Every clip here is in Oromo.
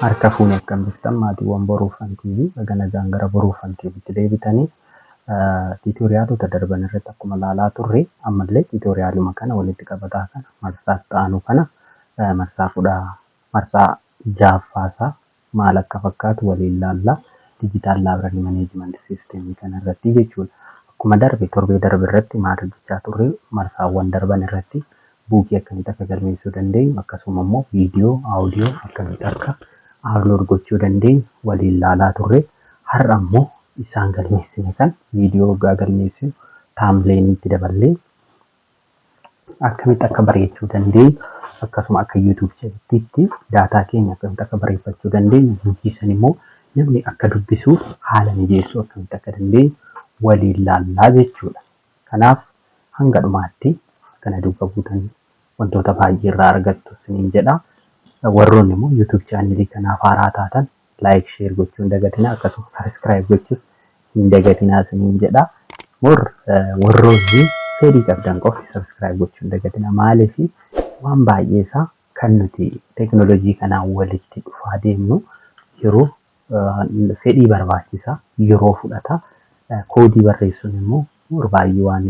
Harka fuune, akkam jirtan maatiiwwan Boruufan TV? Baga nagaan gara Boruufan TVtti deebitanii. Tutorialota darban irratti akkuma ilaalaa turre, ammallee tutorialuma kana walitti qabataa kana marsaa itti aanu kana, marsaa 10, marsaa ja'affaasaa maal akka fakkaatu waliin ilaalla. Digital Library Management System kana irratti jechuudha. Akkuma darbe, torbee darbe irratti maal hojjechaa turre? Marsaawwan darban irratti bookii akkamitti akka galmeessuu dandeenyu, akkasuma immoo viidiyoo, audio akkamitti akka upload gochuu dandeenyu waliin ilaalaa turre. Har'a immoo isaan galmeessine kan viidiyoo waggaa galmeessinu thumbnailiitti daballee akkamitti akka bareechuu dandeenyu, akkasuma akka YouTube channeliitti data keenya akkamitti akka bareeffachuu dandeenyu, bookii san immoo namni akka dubbisuuf haala mijeessuu akkamitti akka dandeenyu waliin laallaa jechuudha. Kanaaf hanga dhumaatti kana duuka buutan wantoota baay'ee irraa argattu isiniin jedha. Warroonni immoo YouTube channelii kanaaf haaraa taatan like, share gochuu hin dagatinaa, akkasuma subscribe gochuus hin dagatinaa isiniin jedha. Mor warroonni fedhii qabdan qofti subscribe gochuu hin dagatinaa. Maaliif? Waan baay'ee isaa kan nuti teekinooloojii kanaan walitti dhufaa deemnu yeroo fedhii barbaachisaa, yeroo fudhata. Koodii barreessuun immoo baay'ee waan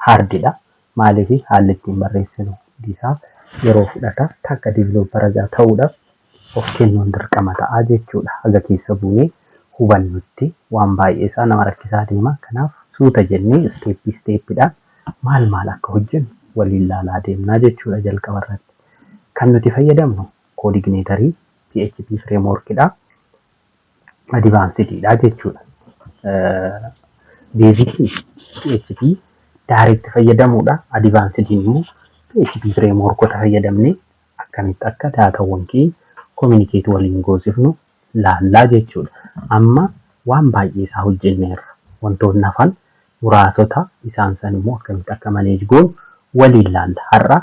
hardidha. Maaliif? Haalli ittiin barreessinu isaa yeroo fudhata. Takka developer ta'uudhaaf of kennuun dirqama ta'a jechuudha. Haga keessa buunee hubannutti waan baay'ee isaa nama rakkisaa deema. Kanaaf suuta jennee step stepiidhaan maal maal akka hojjennu waliin ilaalaa deemnaa jechuudha jalqaba irratti. Kan nuti fayyadamnu CodeIgniter PHP frameworkidha. Advancediidha jechuudha. Basicii PHP direct fayyadamuudha. Advancediin immoo PHP frameworkota fayyadamnee akkamitti akka datawwan keenya communicate waliin goosifnu laallaa jechuudha. Amma waan baay'ee isaa hojjenneerra. Wantoonni hafan muraasota, isaan san immoo akkamitti akka manage goonu waliin laalla. Har'a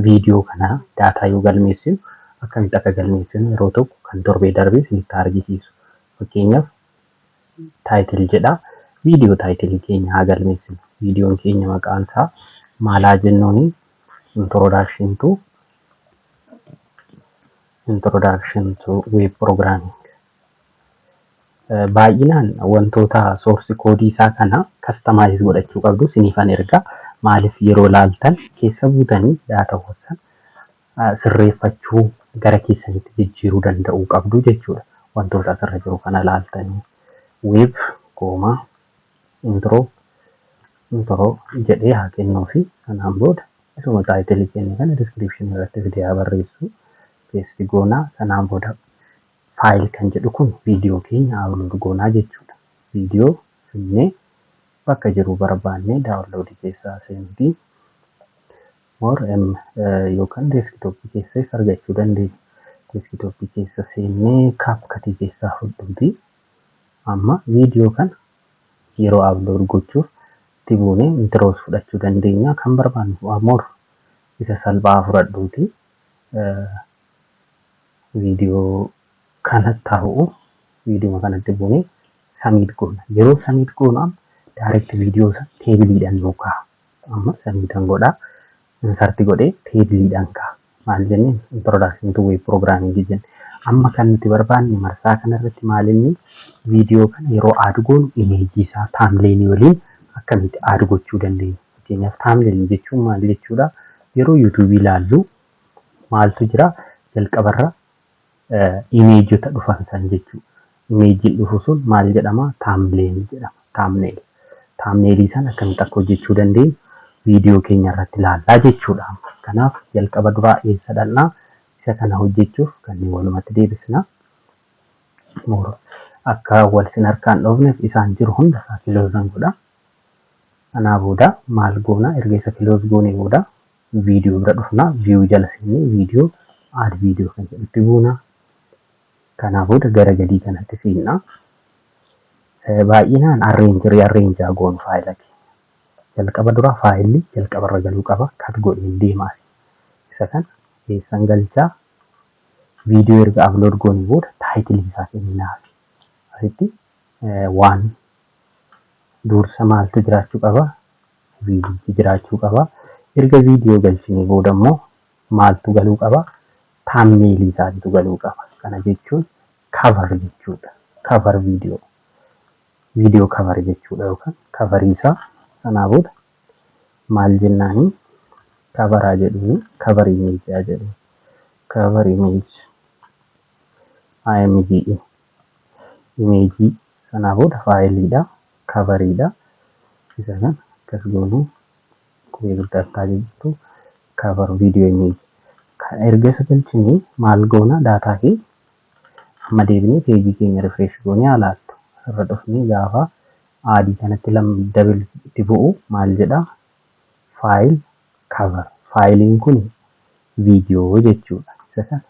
viidiyoo kana data yoo galmeessinu akkamitti akka galmeessinu yeroo tokko kan torbee darbee isinitti argisiisu. Fakkeenyaaf title jedha. Viidiyoo titleii keenya haa galmeessinu. Viidiyoon keenya maqaan isaa maalaa jennuuni? Introduction to web programming. Baay'inaan wantoota source codeii isaa kana customize godhachuu qabdu, siniifan ergaa. Maaliif? Yeroo laaltan keessa buutanii datawwan sana sirreeffachuu, gara keessanitti jijjiiruu danda'uu qabdu jechuudha. Wantoota asirra jiru kana laaltanii web comma intro jedhee haa kennuu fi kanaan booda isuma titleii kenne kana descriptionii irratti fidee haa barreessu. Paste goonaa, sanaan booda file kan jedhu kun viidiyoo keenya upload goonaa jechuudha. Viidiyoo finnee bakka jiru barbaannee downloadii keessaa seenuuti more yookaan desktopii keessas argachuu dandeenya. Desktopii keessa seennee CapCutii keessaa fudhuuti. Amma viidiyoo kana yeroo upload gochuuf itti buunee introos fudhachuu dandeenya. Kan barbaannu more isa salphaa fudhadhuuti. Viidiyoo kana ta'u, viidiyoo kanatti buunee submit goona. Yeroo submit goonu amma direct viidiyoo sana tableiidhaan nuu kaa'a. Amma submitan godhaa. Insert godhee tableiidhaan kaa'a. Maal jennee? Introduction to web programming jenne. Amma kan nuti barbaanne marsaa kanarratti maal inni? Viidiyoo kana yeroo add goonu imageii isaa thumbnailii waliin akkamitti add gochuu dandeenya? Fakkeenyaaf thumbnailii jechuun maal jechuudha? Yeroo YouTubeii ilaallu maaltu jira? Jalqabarra imageota dhufan san jechuudha. Imageiin dhufu sun maal jedhama? Thumbnailii jedhama. Thumbnail. Thumbnailii sana akkamitti akka hojjechuu dandeenyu viidiyoo keenya irratti ilaallaa jechuudha. Kanaaf jalqaba duraa eessa dhaqnaa? Isa kana hojjechuuf kanneen walumatti deebisna. Akka wal sin harkaan dhoofneef isaan jiru hunda isaa closean godha. Kanaa booda maal goona? Erga isa close goonee booda viidiyoo bira dhufna. View jala seennee viidiyoo, add video kan jedhutti buuna. Kanaa booda gara gadii kanatti fiinna. Baay'inaan arrange, rearrange goonu faayila keenya. Jalqaba dura faayilli jalqabarra galuu qaba. Cut godheen deemaa. Isa kana eessan galchaa? Viidiyoo erga upload goonee booda titleii isaa kenninaaf. Asitti waan dursa maaltu jiraachuu qaba? Viidiyoon jiraachuu qaba. Erga viidiyoo galchinee booda immoo maaltu galuu qaba? Thumbnailii isaatiitu galuu qaba. Kana jechuun cover jechuudha. Cover video. Video cover jechuudha yookaan coverii isaa. Sanaa booda maal jennaanii? Coveraa jedhuuni, cover image jedhu. Cover image, IMGE, imageii. Sanaa booda fileiidha. Coveriidha. Isa kana akkas goonuu, qubee guddaa jirtu, cover video image. Kan erga isa galchinee maal goona? Data keenya amma deebinee pageii keenya refresh goonee haa laallu. Asirra dhufnee gaafa addii kanatti double itti bu'u maal jedhaa? File cover. Fileiin kun viidiyoo jechuudha. Isa kana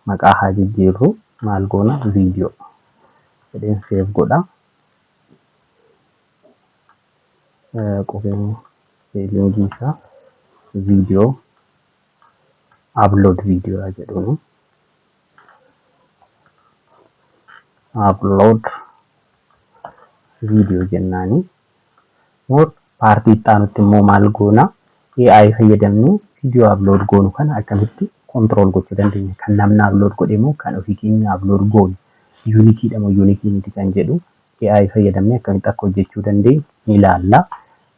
maqaa haa jijjiirru. Maal goona? Viidiyoo jedheen save godha. Qubeen spellingii isaa viidiyoo, upload viidiyoo jedhuuni. Upload viidiyoo jennaani. More partii itti aanutti immoo maal goona? AI fayyadamnee viidiyoo upload goonu kana akkamitti control gochuu dandeenya? Kan namni upload godhe immoo kan ofii keenya upload goonu uniqueiidha moo uniqueii miti kan jedhu AI fayyadamnee akkamitti akka hojjechuu dandeenyu ni ilaalla.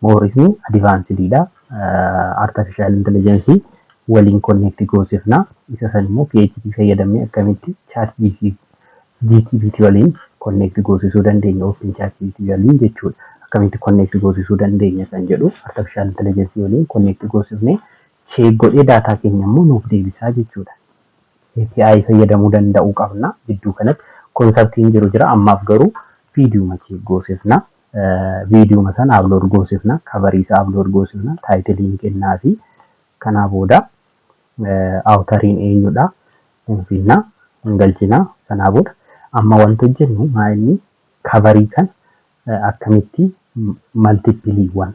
Moorisni advancediidha. Artificial intelligence waliin connect goosifna. Isa san immoo PHP fayyadamnee akkamitti chat GPT waliin connect goosisuu dandeenya, Open chat GPT waliin jechuudha. Akkamitti connect goosisuu dandeenya kan jedhu artificial intelligence waliin connect goosifnee check godhee data keenya immoo nuuf deebisaa jechuudha. API fayyadamuu danda'uu qabna. Gidduu kanatti conceptiin jiru jira. Ammaaf garuu viidiyuma check goosifna. Viidiyuma sana upload goosifna. Coverii isaa upload goosifna. Titleiin kennaa fi kanaa booda authoriin eenyudha? Hin finna, hin galchina. Sanaa booda amma wanti hojjennu maa inni coverii kan akkamitti multipleiiwwan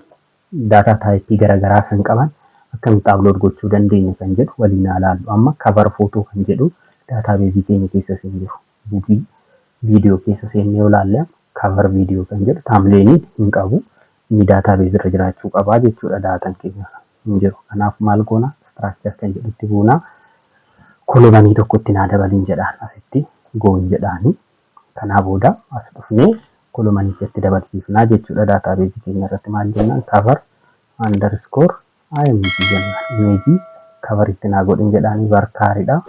data typeii garaagaraa kan qaban akkamitti upload gochuu dandeenya kan jedhu waliin haa ilaallu. Amma cover photo kan jedhu databaseii keenya keessa hin jiru. Buukii viidiyoo keessa seennee yoo ilaalle cover video kan jedhu thumbnailii hin qabu. Inni databaseii irra jiraachuu qabaa jechuudha, datan keenya hin jiru. Kanaaf maal goona? Structure kan jedhutti buunaa. Columnii tokkotti naa dabaliin jedhaan, asitti goon jedhaani. Kanaa booda as dhufnee columnichatti dabalsiifnaa jechuudha. Databaseii keenya irratti maal jennaan? Cover_img jennaan. Imageii coveritti naa godhin jedhaanii, varchariidha.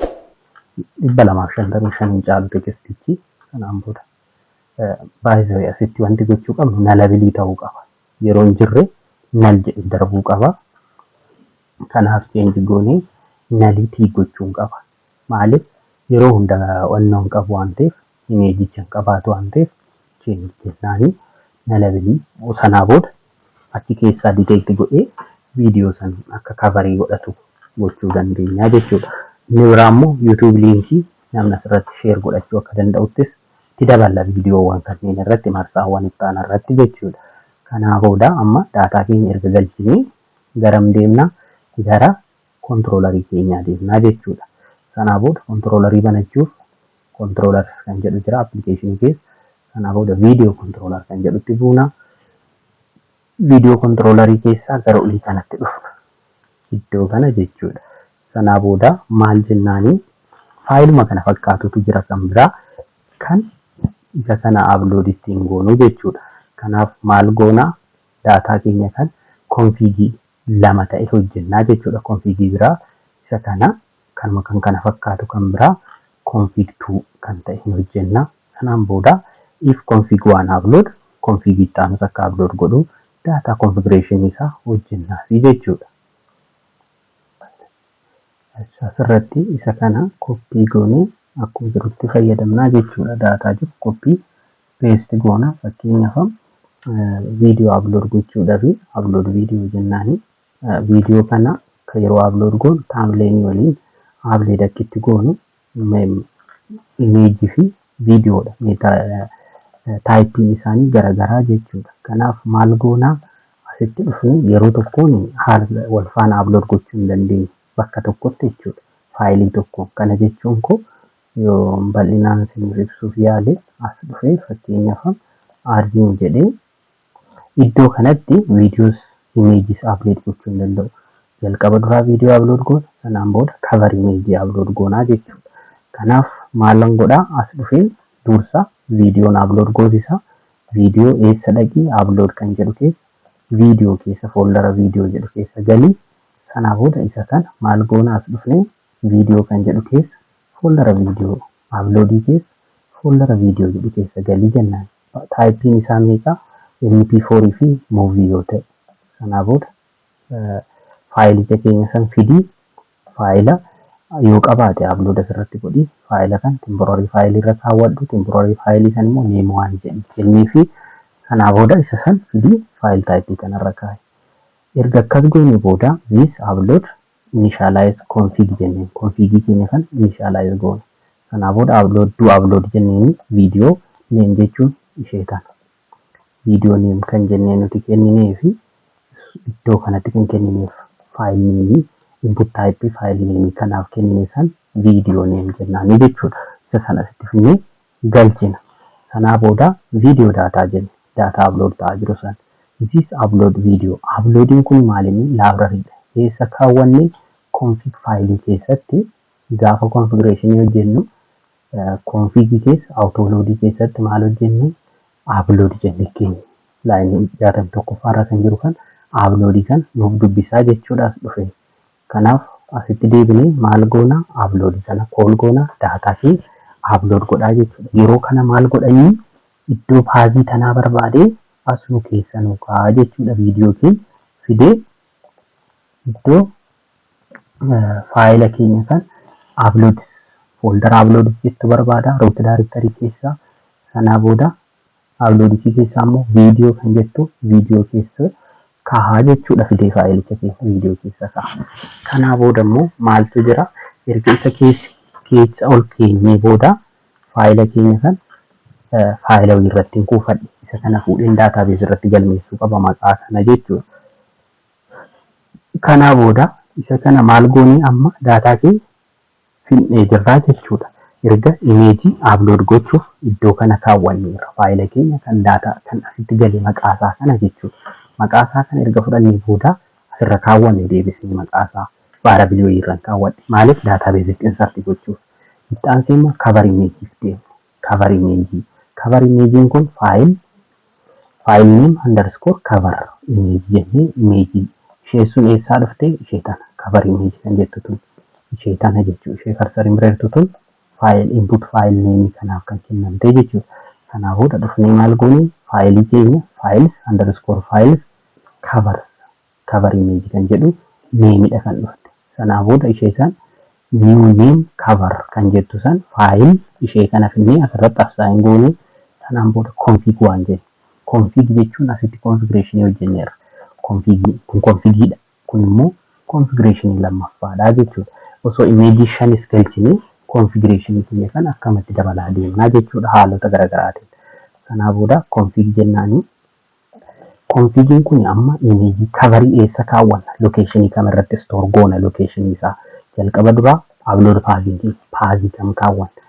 255 hin caalu textichi. Kanaan booda baay'ee asitti wanti gochuu qabnu nullableii ta'uu qaba. Yeroo hin jirre null jedhe darbuu qaba. Kanaaf change goonee nullitii gochuun qaba. Maaliif? Yeroo hunda wannoo hin qabu waan ta'eef, imageicha hin qabaatu waan ta'eef, change jennaanii nullableii. Sanaa booda achi keessaa detect godhee viidiyoo san akka coverii godhatu gochuu dandeenya jechuudha. Inni biraa immoo YouTube linkii namni asirratti share godhachuu akka danda'uttis itti daballa viidiyoowwan kanneen irratti, marsaawwan itti aanan irratti jechuudha. Kanaa booda amma data keenya erga galchinee garam deemna? Gara controllerii keenyaa deemnaa jechuudha. Sanaa booda controllerii banachuuf controllers kan jedhu jira applicationii keessa. Sanaa booda video controller kan jedhutti buuna. Video controllerii keessaa gara olii kanatti dhufna. Iddoo kana jechuudha. Sanaa booda maal jennaanii? Fileuma kana fakkaatutu jira kan biraa kan isa kana upload ittiin goonu jechuudha. Kanaaf maal goonaa? Data keenya kan configii lama ta'e hojjennaa jechuudha. Configii biraa isa kana kanuma kan kana fakkaatu kan biraa config 2 kan ta'e hin hojjenna. Sanaan booda if config 1 upload, config itti aanus akka upload godhu data configuration isaa hojjennaafi jechuudha. Asirratti isa kana copy goonee akkuma jirutti fayyadamnaa jechuudha. Data jiru copy paste goona. Fakkeenyaaf viidiyoo upload gochuudhaaf upload video jennaani, viidiyoo kana kan yeroo upload goonu thumbnailii waliin upload akka itti goonu imageii fi viidiyoodha. Typeiin isaanii garaagaraa jechuudha. Kanaaf maal goonaa? Asitti dhufnee yeroo tokkoon haala wal faana upload gochuu hin dandeenyu bakka tokkotti jechuudha. Fileii tokko kana jechuun koo yoo bal'inaan isiniif ibsuuf yaale, as dhufee fakkeenyaaf aarjiin jedhee iddoo kanatti viidiyoos imageis upload gochuu hin danda'u. Jalqaba duraa viidiyoo upload goona, sanaan booda cover image upload goonaa jechuudha. Kanaaf maalan godhaa? As dhufee dursa viidiyoon upload goosisa. Viidiyoo eessa dhaqii? Upload kan jedhu keessa, viidiyoo keessa, foldera viidiyoo jedhu keessa galii. Sanaa booda isa kana maal goona? As dhufnee viidiyoo kan jedhu keessa, foldera viidiyoo, uploadii keessa, foldera viidiyoo jedhu keessa galii jennaan. Typeiin isaa meeqa? MP4 fi movie yoo ta'e, sanaa booda faayilicha keenya san fidii, faayila yoo qabaate upload asirratti godhi, faayila kan temporary faayilii irra kaawwadhu, temporary faayilii san immoo name waan jedhi kennii fi sanaa booda isa san fidii file typeii kanarra kaa'i. Erga akkas goone booda this upload initialize config jenneen configii keenya kan initialize goone. Sanaa booda upload do upload jenneen video name jechuun ishee kana. Video name kan jennee nuti kenninee fi iddoo kanatti kan kennineef file nameii, input type file nameii kanaaf kennine san video name jennaanii jechuudha. Isa sana asitti finnee galchina. Sanaa booda video data jenne, data upload ta'aa jiru san. This upload video, uploadiin kun maalinni? Libraryidha. Eessa kaawwanne? Config faayilii keessatti. Gaafa configuration hojjennu config keessa, autoloadii keessatti maal hojjennu? Upload jenne keenya. Lineii 61ffaarra kan jiru kan uploadii kan nuuf dubbisaa jechuudhaaf dhufe. Kanaaf asitti deebinee maal goona? Uploadii sana call goona, data fi upload godhaa jechuudha. Yeroo kana maal godhanii? Iddoo pathii tanaa barbaadee as nu keessa nu kaa'aa jechuudha. Viidiyoo keenya fidee iddoo faayila keenya kan upload, foldera upload jettu barbaada root directory keessaa. Sanaa booda uploadisii keessaa immoo viidiyoo kan jettu viidiyoo keessa kaa'aa jechuudha. Fidee faayilicha keessa, viidiyoo keessa kaa'a. Kanaa booda immoo maaltu jira? Erga isa keessa ol keenyee booda faayila keenya kan faayila irratti hin kuufadhe, isa kana fuudheen database irratti galmeessuu qaba maqaa sana jechuudha. Kanaa booda isa kana maal goonee? Amma data keenya finnee jirraa jechuudha. Erga imageii upload gochuuf iddoo kana kaawwanneerra, faayila keenya kan data kan asitti galee maqaasaa kana jechuudha. Maqaasaa kana erga fudhannee booda asirra kaawwanne, deebisnee maqaasaa variableii wayiirra kaawwadhe. Maaliif? Databaseitti insert gochuuf. Itti aansee immoo cover imageiif deemne. Cover imageii. Cover imageiin kun file name underscore cover imageii jennee, imageii ishee sun eessaa dhufte? Ishee tana, cover imageii kan jettu tun ishee tana jechuudha. Ishee cursoriin bira jirtu tun file input file nameii kanaaf kan kennamte jechuudha. Kanaa booda dhufnee maal goone? Faayilii keenya files underscore files cover, cover imageii kan jedhu nameidha kan dhufte. Sanaa booda ishee san new name cover kan jettu san file ishee kana finnee asirratti assign goone. Sanaan booda config waan jennu. Config jechuun asitti configuration hojjenneerra. Config kun configiidha. Kun immoo configuration lammaffaadha jechuudha. Osoo imageii shanis galchinee configuration keenya kan akkamatti dabalaa deemnaa jechuudha haalota garaagaraatiin. Sanaa booda config jennaanii, configiin kun amma imageii coverii eessa kaawwanna? Locationii kamirratti store goona locationii isaa? Jalqaba duraa upload pathiin pathii kam kaawwanna?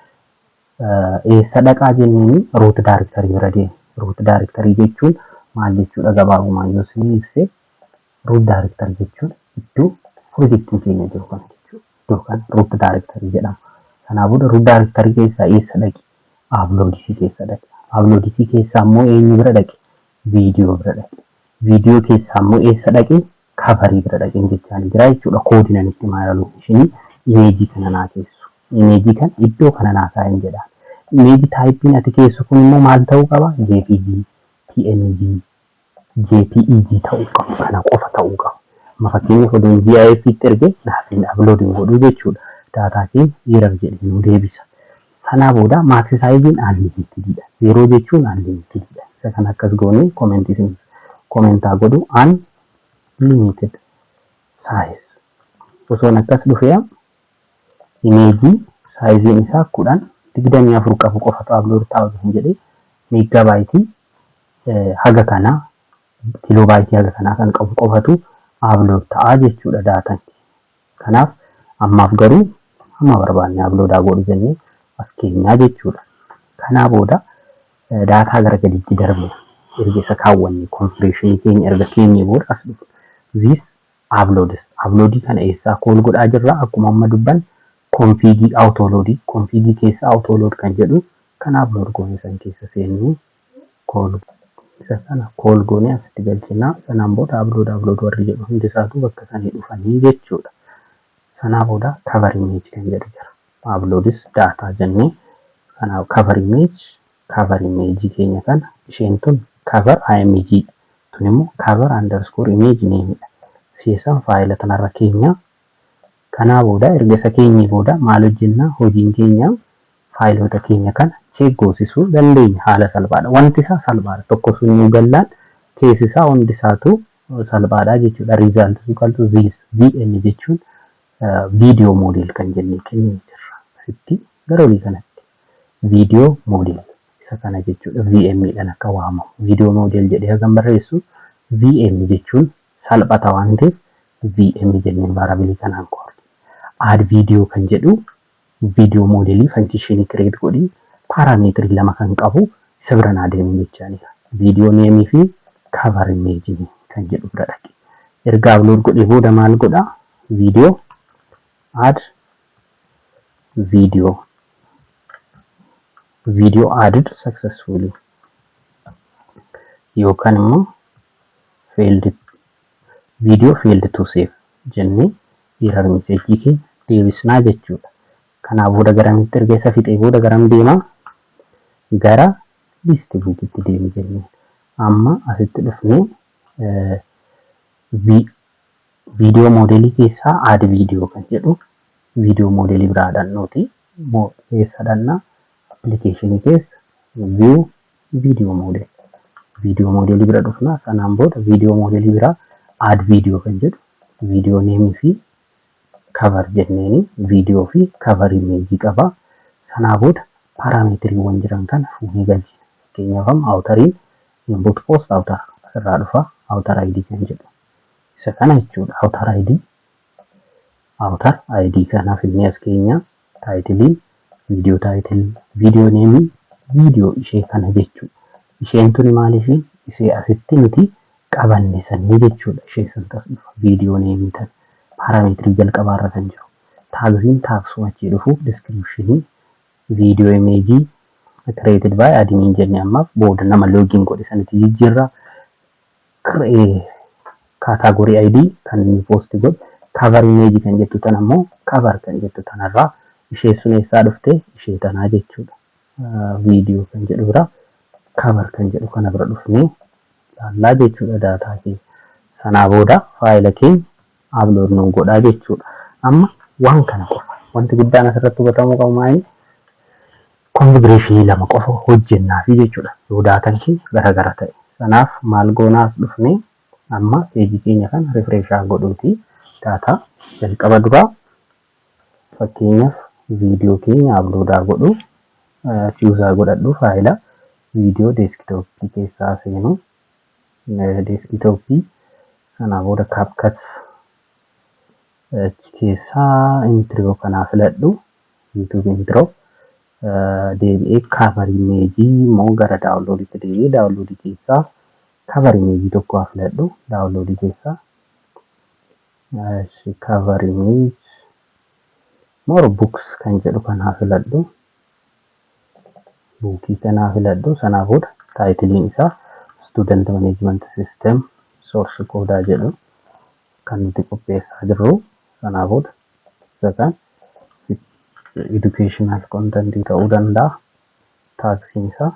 Eessa dhaqaa jenneeni root directory bira deema. Root directory jechuun maal jechuudha? Gabaabumaan yoo isin ibse, root directory jechuun iddoo pirojektiin keenya jiru kana jechuudha. Iddoo kana root directory jedhama. Sanaa booda root directory keessaa eessa dhaqi? Uploadisii keessa dhaqi. Uploadisii keessaa immoo eenyu bira dhaqi? Viidiyoo bira dhaqi. Viidiyoo keessaa immoo eessa dhaqi? Coverii bira dhaqi jechaan jira jechuudha. Koodinan itti maala locationii imageii kana naa keessu. Imageii kan iddoo kana naa kaa'in jedhaan. Imageii typeiin ati keessu kun immoo maal ta'uu qaba? JPG, PNG, JPEG ta'uu qaba. Kana qofa ta'uu qaba. Amma fakkeenyaaf oduun GIF itti erge naaf hin upload hin godhu jechuudha. Data keenya error jedhee nu deebisa. Sanaa booda max sizeiin unlimitedidha. Zero jechuun unlimitedidha. Isa kana akkas goonee commentii commentaa godhu, unlimited size. Osoon akkas dhufee imageii sizeiin isaa 1024 qabu qofatu upload ta'a hin jedhee, megabyteii haga kanaa, kilobyteii haga kanaa kan qabu qofatu upload ta'a jechuudha datan. Kanaaf ammaaf garuu hamma barbaanne uploadaa godhu jennee as keenyaa jechuudha. Kanaa booda data gara gadiitti darbina. Erga isa kaawwanne, configurationii keenya erga keenyee booda as dhufu. This uploads. Uploadii kana eessaa call godhaa jirra? Akkuma amma dubban configii autoloadii, configii keessa autoload kan jedhu kan upload goone san keessa seennee call isa sana call goonee asitti galchinaa. Sanaan booda upload upload warri jedhu hundi isaatu bakka sanii dhufanii jechuudha. Sanaa booda cover image kan jedhu jira. Uploadis data jennee kanaaf cover image, cover image keenya kana isheen tun cover img, tun immoo cover_image name dha. Seesaan faayila kanarra keenya. Kanaa booda erga isa keenyee booda maal hojjennaa? Hojiin keenya faayilota keenya kana check goosisuu dandeenya haala salphaadha. Wanti isaa salphaadha. Tokko sun nu gallaan keessi isaa hundi isaatu salphaadha jechuudha. Result equal to this vm jechuun video model kan jennee kennee jirra. Asitti gara olii kanatti video model isa kana jechuudha. VM dhaan akka waamamu. Video model jedhee hagam barreessu VM jechuun salphata waan ta'eef VM jennee variableii kanaan qoorre. Add video kan jedhu video modelii functionii create godhii parameterii lama kan qabu isa bira naa deemu jechaanidha. Video nameii fi cover image kan jedhu bira dhaqe. Erga upload godhee booda maal godhaa? Video add video, video added successfully yookaan immoo failed, video failed to save jennee error message keenya deebisnaa jechuudha. Kanaa booda garamitti erga isa fixee booda garam deemaa? Gara list bookitti deemi jennee. Amma asitti dhufnee video modelii keessaa add video kan jedhu video modelii biraa dhannuuti. Keessa dhannaa applicationii keessa view video model. Video modelii bira dhufnaa. Sanaan booda video modelii biraa add video kan jedhu video nameii fi cover jenneeni video fi cover imageii qaba. Sanaa booda parameteriiwwan jiran kana fuunee galchina. Fakkeenyaaf amma authoriin input post author asirraa dhufa, author ID kan jedhu. Isa kana jechuudha, author ID. Author ID kana fidnee as keenya, titleiin video title, video nameii video ishee kana jechuudha. Isheen tuni maaliif ishee asitti nuti qabanne sanii jechuudha. Ishee san as dhufa video nameii tan parameterii jalqabaarra kan jiru. Tagsiin tagsuu achii dhufu, descriptionii, video imageii created by admin jennee ammaaf booda nama login godhe sanitti jijjiirra. Category ID kan inni post godhe, cover image kan jettu tan ammoo cover kan jettu tanarraa ishee sun eessaa dhufte? Ishee tanaa jechuudha. Video kan jedhu bira cover kan jedhu kana bira dhufnee ilaallaa jechuudha data keenya. Sanaa booda faayila keenya upload nu godhaa jechuudha. Amma waan kana qofa wanti guddaan asirratti hubatamuu qabu maali? Configurationii lama qofa hojjennaafi jechuudha. Yoo datan keenya garagara ta'e. Kanaaf maal goonaas dhufnee amma pageii keenya kana refreshaa godhuuti data jalqaba duraa fakkeenyaaf viidiyoo keenya uploadaa godhu, chooseaa godhadhu, faayila viidiyoo desktopii keessaa seenu, desktopii sanaa booda CapCut achi keessaa intro kanaa filadhu, YouTube intro. Deebi'ee cover imageii immoo gara downloaditti deebi'ee downloadii keessaa cover imageii tokko haa filadhu. Downloadii keessaa cover image more books kan jedhu kan haa filadhu, bookii kanaa filadhu. Sanaa booda titleiin isaa student management system source codeaa jedhu kan nuti qopheessaa jirru. Sanaa booda isa kan educational content ta'uu danda'a. Tagsiin isaa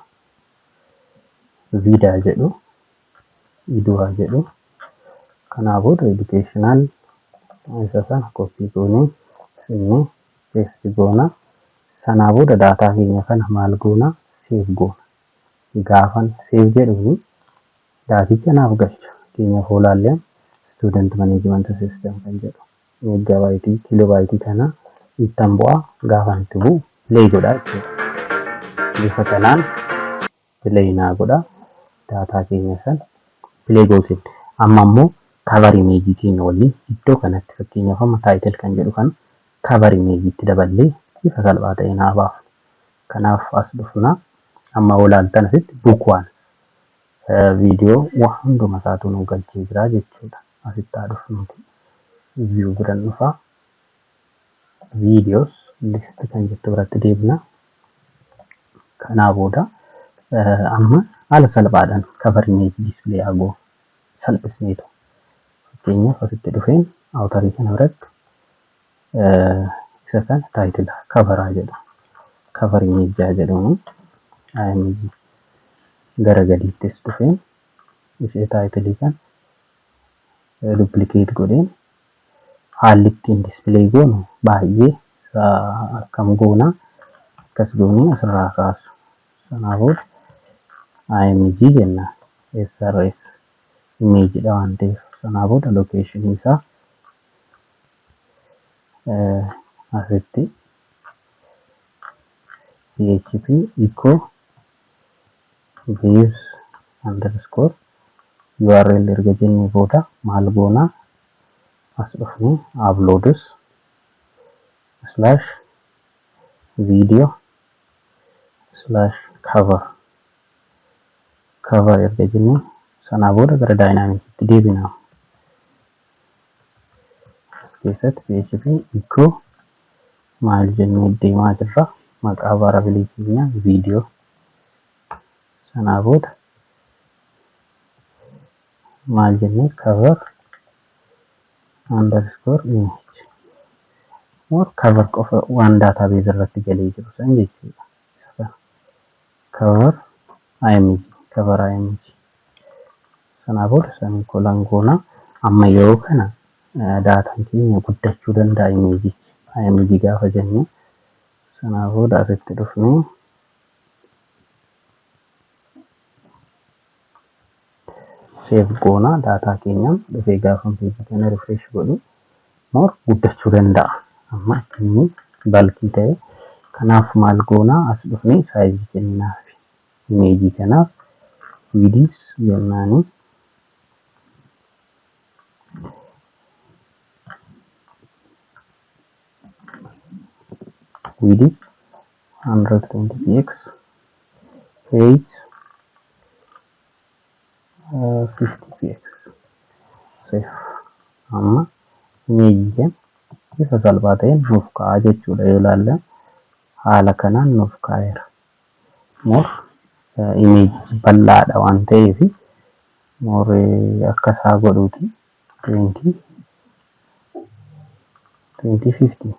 viidaa jedhu, idu'aa jedhu. Kanaa booda educational isa sana copy goonee finnee paste goona. Sanaa booda data keenya kana maal goona? Save goona. Gaafan save jedhuuni daticha naaf galcha. Fakkeenyaaf olaallee student management system kan jedhu megabyteii, kilobyteii kana ittan bu'aa. Gaafan itti bu'u play godha jechuudha. Bifa kanaan play naa godha. Data keenya san play goosifne. Amma immoo cover imageii keenya waliin iddoo kanatti fakkeenyaaf amma title kan jedhu kan cover imageiitti daballee bifa salphaa ta'een haa baafnu. Kanaaf as dhufna. Amma olaaltan asitti book waan viidiyoo waan hunduma isaatu nu galchee jira jechuudha. Asitti haa dhufnuti. View biran dhufaa. Videos list kan jettu biratti deebina. Kanaa booda amma haala salphaadhaan cover image display haa goonu. Salphisneetu. Fakkeenyaaf, asitti dhufeen authorii kana biratti isa kana title coveraa jedha. Cover image jedhamu. Img gara gadiittis dhufeen ishee titleii kan duplicate godheen, haalli ittiin display goonu baay'ee akkam goona? Akkas goonee asirraa kaasu. Sanaa booda img jenna, src image dha waan ta'eef. Sanaa booda locationii isaa asitti php echo base_url erga jennee booda maal goonaa? As dhufnee uploads /video/cover cover erga jennee, sanaa booda gara dynamicitti deebina. As keessatti php echo maal jennee deemaa jirra? Maqaa variableii keenya video. Sanaa booda maal jennee? Cover_image or cover qofa, waan database irratti galee jiru san jechuudha. Cover img, cover img. Sanaa booda semicolon goona. Amma yeroo kana dataan keenya guddachuu danda'a, imageichi img gaafa jennu. Sanaa booda asitti dhufnee save goona data keenya. Dhufee gaafa pageii kana refresh godhu more guddachuu danda'a. Amma inni bulky ta'e, kanaaf maal goona? As dhufnee sizeii kenninaaf imageii kanaaf, width jennaani. Width 120 px, height 50 px, save. Amma imageii bifa salphaa ta'een nuuf ka'a jechuudha. Yoo ilaalle haala kanaan nuuf kaa'eera. More imageii bal'aadha waan ta'eef, more akka isaa godhuuti 20 20 50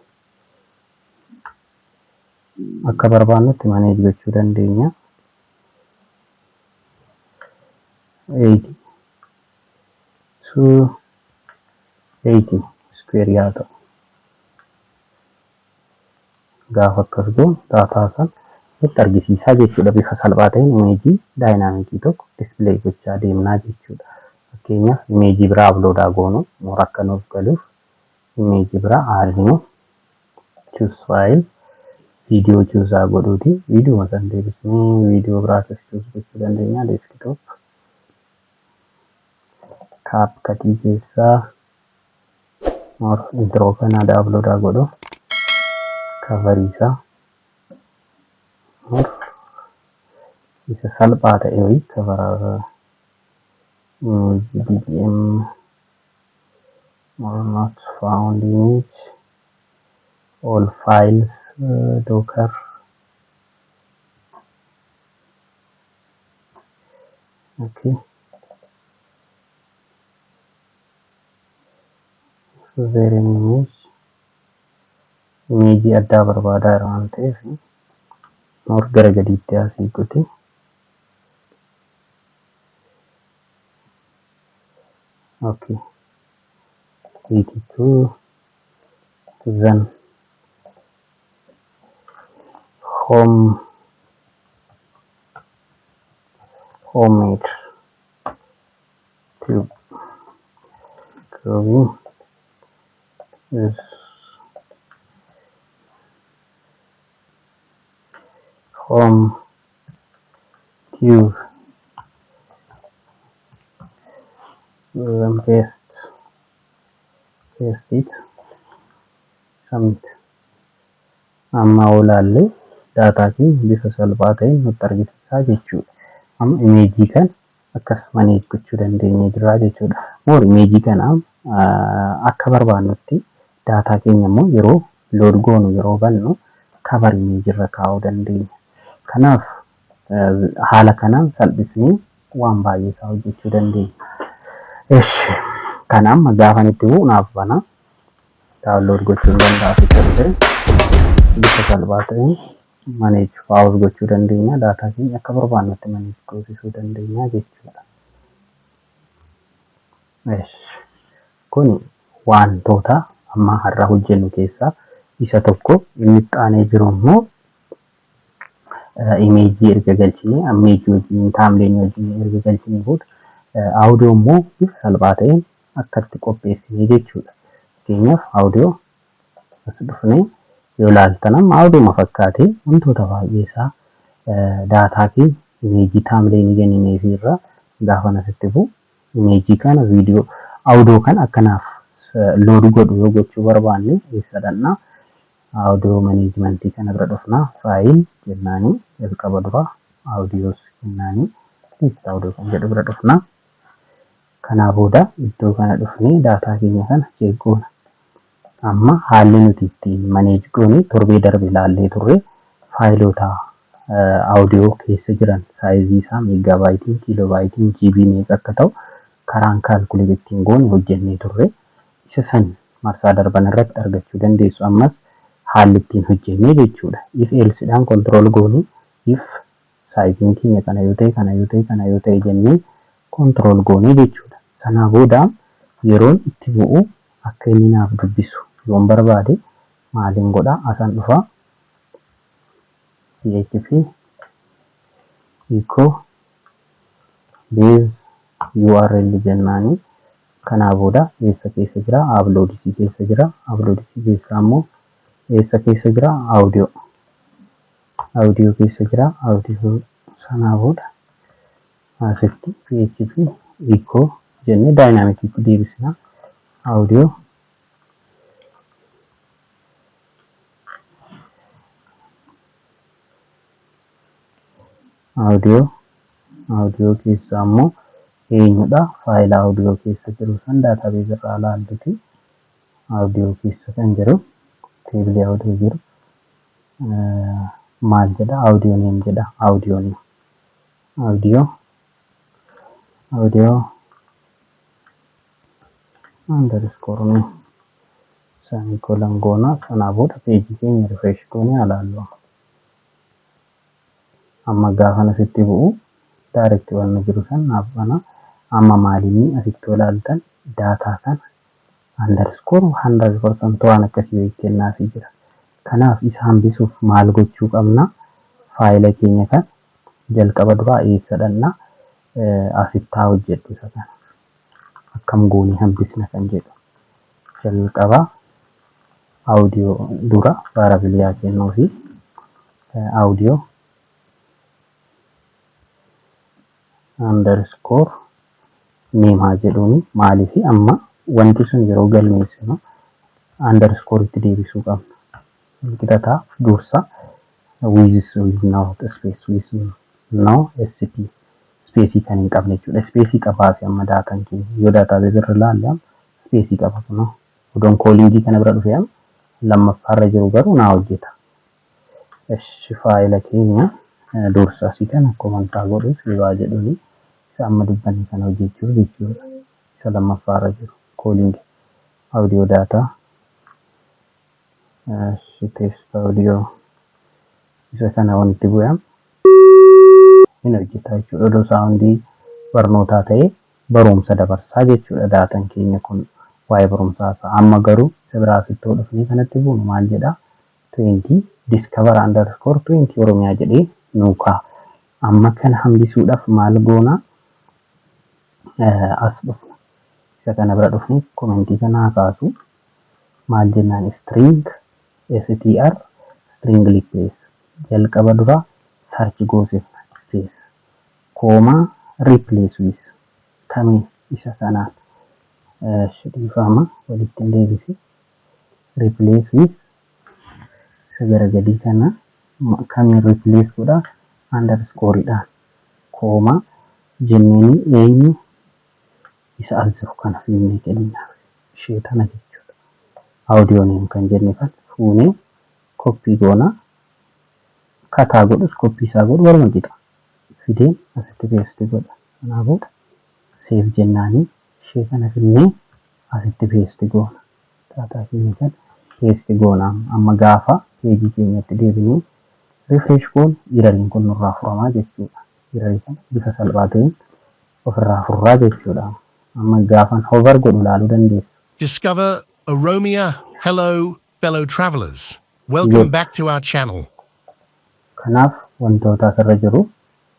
akka barbaannutti manage gochuu dandeenya. 80 to 80 square yaa ta'u. Gaafa akkas goonu data san nutti argisiisaa jechuudha. Bifa salphaa ta'een imageii dynamicii tokko display gochaa deemnaa jechuudha. Fakkeenyaaf, imageii biraa uploadaa goonu, more akka nuuf galuuf imageii biraa add new, choose file, viidiyoo chooseaa godhuuti. Viidiyoo san deebisnee viidiyoo biraatis choose gochuu dandeenya. Desktop, CapCutii keessaa more intro kana downloadaa godhu, coverii isaa more isa salphaa ta'e wayii, cover image DDM or not found image, all files, docker. Okay, there an image, imageii addaa barbaadaa jira waan ta'eef, more gara gadiitti asii godhe. Okay, 82, then home, homemade tube growing is home tube, then paste it, submit. Amma olaallee data keenya bifa salphaa ta'een nutti argisiisaa jechuudha. Amma imageii kan akkas manage gochuu dandeenya jira jechuudha. More imageii kana Akka barbaannutti daataa keenya immoo yeroo load goonu, yeroo bannu, cover image irra kaa'uu dandeenya. Kanaaf haala kanaan salphisnee waan baay'ee isaa hojjechuu dandeenya. Eshi, kana amma gaafan itti bu'u naaf bana. Download gochuu hin danda'a, asitti dhufee bifa salphaa ta'een manage paawus gochuu dandeenya. Daataa keenya akka barbaannutti manage goosisuu dandeenya jechuudha. Eshi, kun wantoota amma har'a hojjennu keessaa isa tokko. Inni itti aanee jiru immoo imeejii erga galchinee, imeejii wajjin, thumbnailii wajjin erga galchinee booda, audio immoo bifa salphaa ta'een akkatti qopheessinee jechuudha. Fakkeenyaaf, audio as dhufnee yoo ilaaltan, amma audio fakkaatee wantoota baay'ee isaa daataa fi imeejii thumbnailii kennineefii irraa gaafa asitti bu'u, imeejii kana, viidiyoo, audio kan akkanaaf load godhu yoo gochuu barbaanne, eessa dhaqnaa? Audio managementii kana bira dhufnaa, file jennaanii, jalqaba dura audios jennaanii, list audio kan jedhu bira dhufnaa. Kanaa booda iddoo kana dhufnee daataa keenya kana check goona. Amma haalli nuti ittiin manage goone torbee darbe ilaallee turre. Faayilota audio keessa jiran saayizii isaa meeggaabaaytiin, kiiloobaaytiin, GB meeqa akka ta'u karaan calculate ittiin goone hojjennee turre. Isa san marsaa darban irratti argachuu dandeessu. Ammas haalli ittiin hojjennee jechuudha. If elsedhaan control goone, if saayiziin keenya kana yoo ta'e, kana yoo ta'e, kana yoo ta'e jennee control goone jechuudha. Sanaa booda yeroon itti bu'u akka inni naaf dubbisu yoon barbaade maaliin godhaa? Asan dhufaa, PHP echo base URL jennaanii. Kanaa booda eessa keessa jira? Uploadsii keessa jira. Uploadsii keessa immoo eessa keessa jira? Audio, audio keessa jira. Audio sanaa booda asitti PHP echo jennee dynamicitti deebisna. Audio audio audio keessa immoo eenyudha? Faayila audio keessa jiru san database irraa ilaalluti. Audio keessa kan jiru, teebilii audio jiru maal jedha? Audio name jedha. Audio name, audio audio underscore name semicolon goona. Sanaa booda peejii keenya refresh goonee ilaallu. Amma gaafa asitti bu'u direct wanna jiru san naaf bana. Amma maalinni asitti ilaaltan daataa kana underscore 100% waan akkasii wayii kennaafii jira. Kanaaf isa hambisuuf maal gochuu qabna? Faayila keenya kan jalqaba duraa eessa dhaqna? Asitti haa hojjedhu. Isa kana akkam goonee hambisna kan jedhu, jalqaba audio dura variable haa kennuu fi audio underscore name haa jedhuuni. Maaliif? Amma wanti sun yeroo galmeessinu underscore itti deebisuu qabna. Qixataa dursa with no space, with no sp, space kan hin qabne jechuudha. Space qabaate amma daataan keenya yoo database irra ilaalle amma space qaba kunoo. Odoon callingii kana bira dhufee amma lammaffaarra jiru garuu naa hojjeta. Eshi, faayila keenya dursa asii kana commentaa godhu save jedhuuni, isa amma dubbanne kana hojjechuuf jechuudha. Isa lammaffaarra jiru calling audio data test audio, isa kana wanti bu'e hin hojjeta jechuudha. Odoo soundii barnootaa ta'ee barumsa dabarsaa jechuudha. Daataan keenya kun waa'ee barumsaa ta'a. Amma garuu isa biraa asitti dhufnee kanatti buunu maal jedhaa? 20 discover underscore 20 Oromiyaa jedhee nuu kaa'a. Amma kana hambisuudhaaf maal goonaa? As dhufna. Isa kana bira dhufnee commentii kana haa kaasu. Maal jennaan? String str, string replace, jalqaba dura search goosifna, space, comma, replace with kamiin? Isa kanaan. Dhiifama, walitti hin deebisi. Replace with isa gara gadii kana kamiin replace godha? Underscoreidhaan, comma jenneeni, eenyu? Isa as jiru kana finnee kenninaaf. Ishee tana jechuudha. Audio name kan jenne kan fuunee copy goonaa. Cut godhus, copy isaa godhu waluma qixa. Fideen asitti paste godha. Kanaa booda save jennaanii ishee kana finnee asitti paste goona. Data keenya kan paste goona. Amma gaafa peejii keenyatti deebinee refresh goonu erroriin kun nurraa furamaa jechuudha. Errorii kana bifa salphaa ta'een ofirraa furraa jechuudha. Amma gaafan hover godhu ilaaluu dandeessu. Discover Oromia. Hello, fellow travelers. Welcome back to our channel. Kanaaf wantoota asirra jiru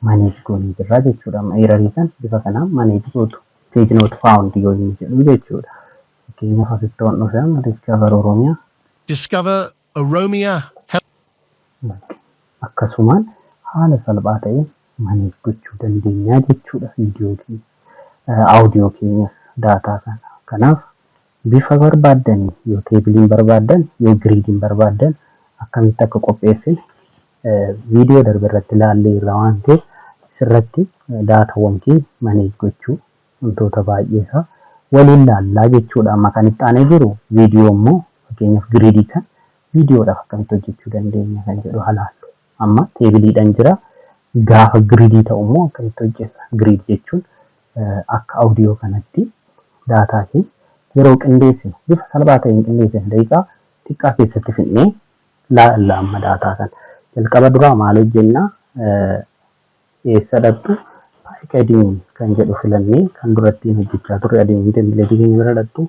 manage goonee jirra jechuudha. Amma errorii kan bifa kanaan manage gootu. Page not found yoo inni jedhu jechuudha. Fakkeenyaaf asitti waan dhufe amma Discover Oromiyaa. Discover Oromia. Akkasumaan haala salphaa ta'een manage gochuu dandeenya jechuudha viidiyoo keenya. Audio keenyas data kana. Kanaaf bifa barbaaddanii, yoo tableiin barbaaddan, yoo gridiin barbaaddan, akkamitti akka qopheessine viidiyoo darbe irratti ilaallee irra waan ta'eef, sirratti datawwan keenya manage gochuu wantoota baay'ee isaa waliin laallaa jechuudha. Amma kan itti aanee jiru viidiyoo immoo, fakkeenyaaf gridii kan viidiyoodhaaf akkamitti hojjechuu dandeenya kan jedhu halaallu. Amma tableiidhaan jira. Gaafa gridii ta'u immoo akkamitti hojjenna? Grid jechuun akka audio kanatti data keenya yeroo qindeessinu bifa salphaa ta'een qindeessinu daqiiqaa xiqqaa keessatti fidnee laalla. Amma data kana. Jalqaba duraa maal hojjennaa? Eessa dhattu? Admin kan jedhu filannee, kan duratti hojjechaa turre admin templateii keenya bira dhattu.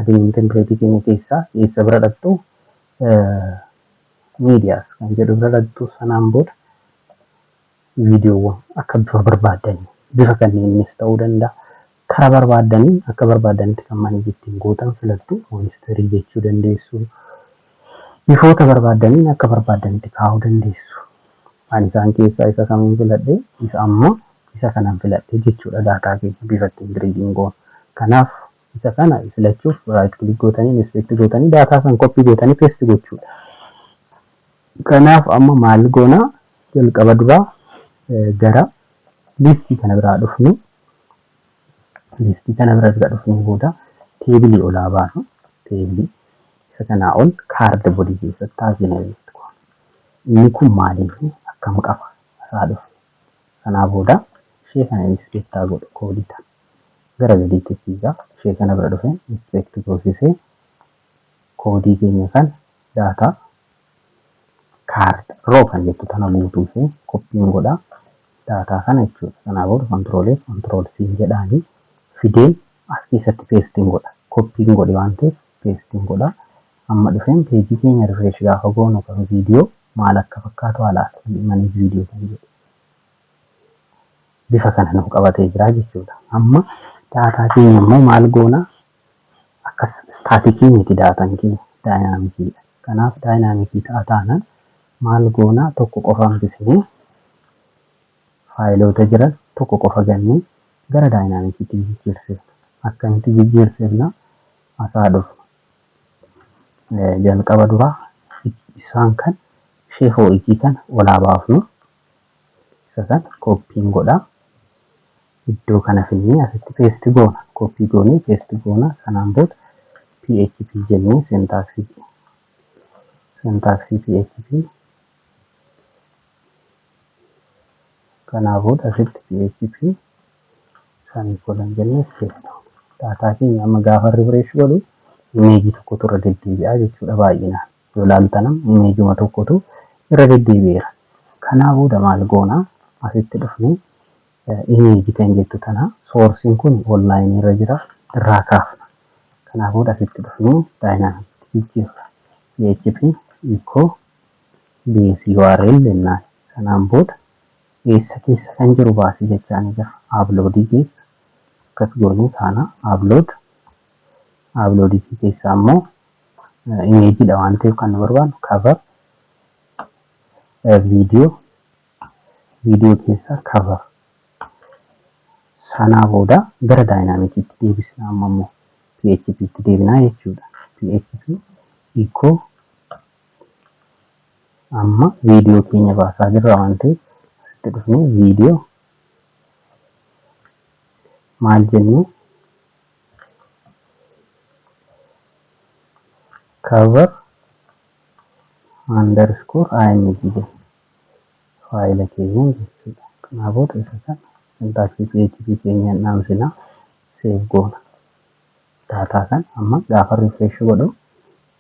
Admin templateii keenya keessaa eessa bira dhattu? Medias kan jedhu bira dhattu. Sanaan booda viidiyoowwan akka bifa barbaaddanii, bifa kanneenis ta'uu danda'a. Karaa barbaaddanii akka barbaaddanitti kan manage ittiin gootan filattu. Monsterii jechuu dandeessu. Bifoota barbaaddaniin akka barbaaddanitti kaa'uu dandeessu. Ani isaan keessaa isa kamiin filadhe? Isa amma isa kanan filadhe jechuudha, data keenya bifa ittiin gridiin goonu. Kanaaf isa kana filachuuf right click gootanii, inspect gootanii, data kan copy gootanii paste gochuudha. Kanaaf amma maal goonaa? Jalqaba duraa gara listii kana biraa dhufnu. Listii kana bira erga dhufnee booda tableii olaa baanu. Tableii isa kanaa ol card body keessatti taasifna. Inni kun maaliif akkam qaba isaa dhufe? Sanaa booda ishee kana inspect godhu. Codeii tana gara gadiitti fiigaa, ishee kana bira dhufe inspect goosisee, codeii keenya kan data card row kan jettu tana guutuu ishee copyiin godhaa data kana jechuudha. Sanaa booda control F, control C jedhaanii fideen as keessatti pasteiin godha. Copyiin godhe waan ta'eef pasteiin godha. Amma dhufeen peejii keenya refresh gaafa goonu kan viidiyoo maal akka fakkaatu haalaati manage viidiyoo kan jedhu. Bifa kana nuuf qabatee jira jechuudha. Amma data keenya immoo maal goona? Akka staticii miti, datan keenya dynamiciidha. Kanaaf dynamicii ta'a taanaan maal goona? Tokko qofa hambisnee, fileoota jiran tokko qofa gannee gara dynamiciitti jijjiirsifna. Akkamitti jijjiirsifna? Asaa dhufna. Jalqaba duraa isaan kan ishee fo'ikii kana olaa baafnu. Isa kana copyiin godhaa. Iddoo kana finnee asitti paste goona. Copy goonee paste goona. Sanaan booda PHP jennee syntaxii PHP. Kanaa booda asitti PHP semicolon jennee save. Data keenya amma gaafa refresh godhu imageii tokkotu irra deddeebi'aa jechuudha baay'inaan. Yoo ilaaltan imageuma tokkotu irra deddeebi'eera. Kanaa booda maal goonaa? Asitti dhufnee imageii kan jettu tana, sourceiin kun onlineii irra jira, irraa kaafna. Kanaa booda asitti dhufnee dynamicitti jijjiirra. PHP echo base URL jennaan. Sanaan booda eessa keessa kan jiru baasii jechaa ni jira. Uploadii keessa akkas goonee kaana. Uploadii keessaa immoo imageiidha waan ta'eef kan nu barbaannu cover video, viidiyoo keessaa cover. Sanaa booda gara dynamiciitti deebisna. Amma immoo PHP tti deebinaa jechuudha. PHP echo amma viidiyoo keenya baasaa jirra waan ta'eef, asitti dhufnee viidiyoo maal jennee Cover underscore img jenna. Faayila keenya jechuudha. Kanaa booda isa kana syntaxii PHP keenya hin dhaamsinaa, save goona. Daataa kan amma gaafa refresh godhu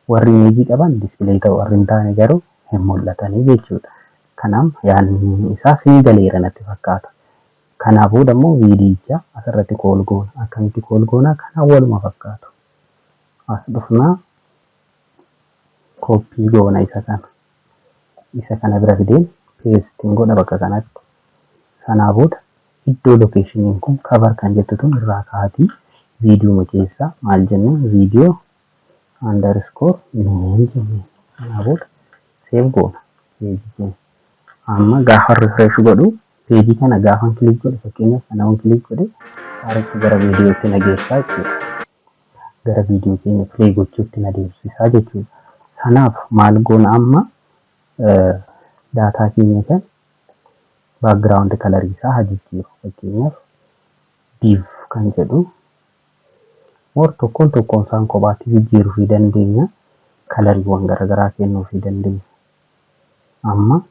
warri imageii qaban display ta'u, warri hin taane garuu hin mul'atanii jechuudha. Kanaaf yaadni isaa sii galeera natti fakkaata. Kanaa booda immoo viidiyicha asirratti call goona. Akkamitti call goona? Kanaan waluma fakkaatu. As dhufnaa copy goona isa kana. Isa kana bira fideen pasteiin godha bakka kanatti. Sanaa booda iddoo locationiin kun cover kan jettu tun irraa kaatii viidiyoo keessaa maal jennee, video underscore name jennee. Sanaa booda save goona. Amma gaafa refresh godhu, pageii kana gaafa click godhu, fakkeenyaaf kana click godhe, direct gara viidiyootti na geessaa jechuudha. Gara viidiyoo keenya play gochuutti na deemsisaa jechuudha. Sanaaf maal goona? Amma daataa keenya kan background colorii isaa haa jijjiiru. Fakkeenyaaf div kan jedhu more tokkoon tokkoon isaan kophaatti jijjiiruu fi dandeenya. Coloriiwwan garaagaraa kennuu fi dandeenya. Amma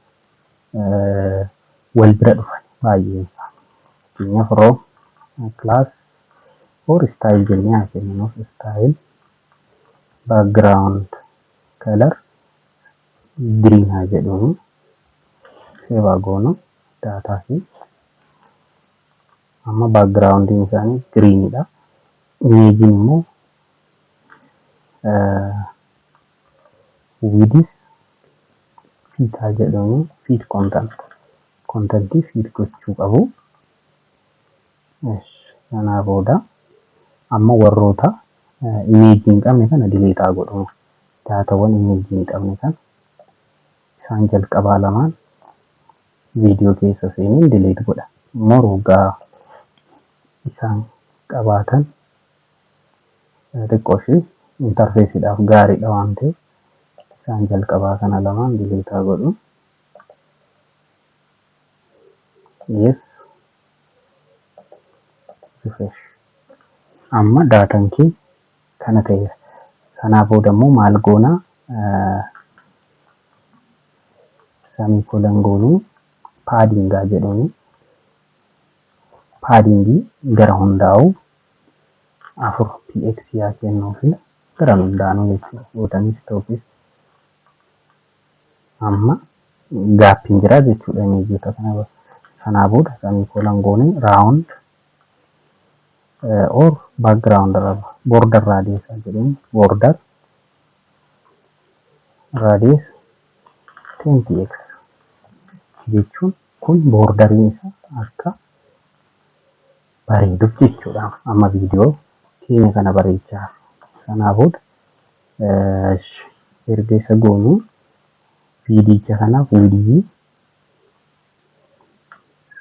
wal bira dhufan baay'een isaa. Fakkeenyaaf row class or style jennee haa kenninuuf, style background color green haa jedhuuni. Save goonu daataa fi amma backgroundiin isaanii greenidha. Imageiin immoo width fit haa jedhuuni, fit content, contentii fit gochuu qabu. Kanaa booda amma warroota imageii hin qabne kana delete haa godhu. Daatawwan imageii hin qabne kana isaan jalqabaa lamaan viidiyoo keessa seeneen delete godha. More waggaa isaan qabaatan xiqqoo ishee interfaceiidhaaf gaariidha waan ta'eef isaan jalqabaa kana lamaan delete haa godhu. Yes. Refresh. Amma daataan kee kana ta'eera. Sanaa booda immoo maal goonaa? Semicolon goonuu paddingaa jedhuuni. Paddingii gara hundaa'u 4 px yaa kennuu fi gara hundaanuu jechuudha. Boodanis topis amma gapiin jira jechuudha imageota kana. Sanaa booda semicolon goonee round or background border radius jedhuun, border radius 10px jechuun kun borderiin isaa akka bareeduuf jechuudha. Amma viidiyoo keenya kana bareechaa. Sanaa booda erga isa goonuu viidiyicha kanaaf width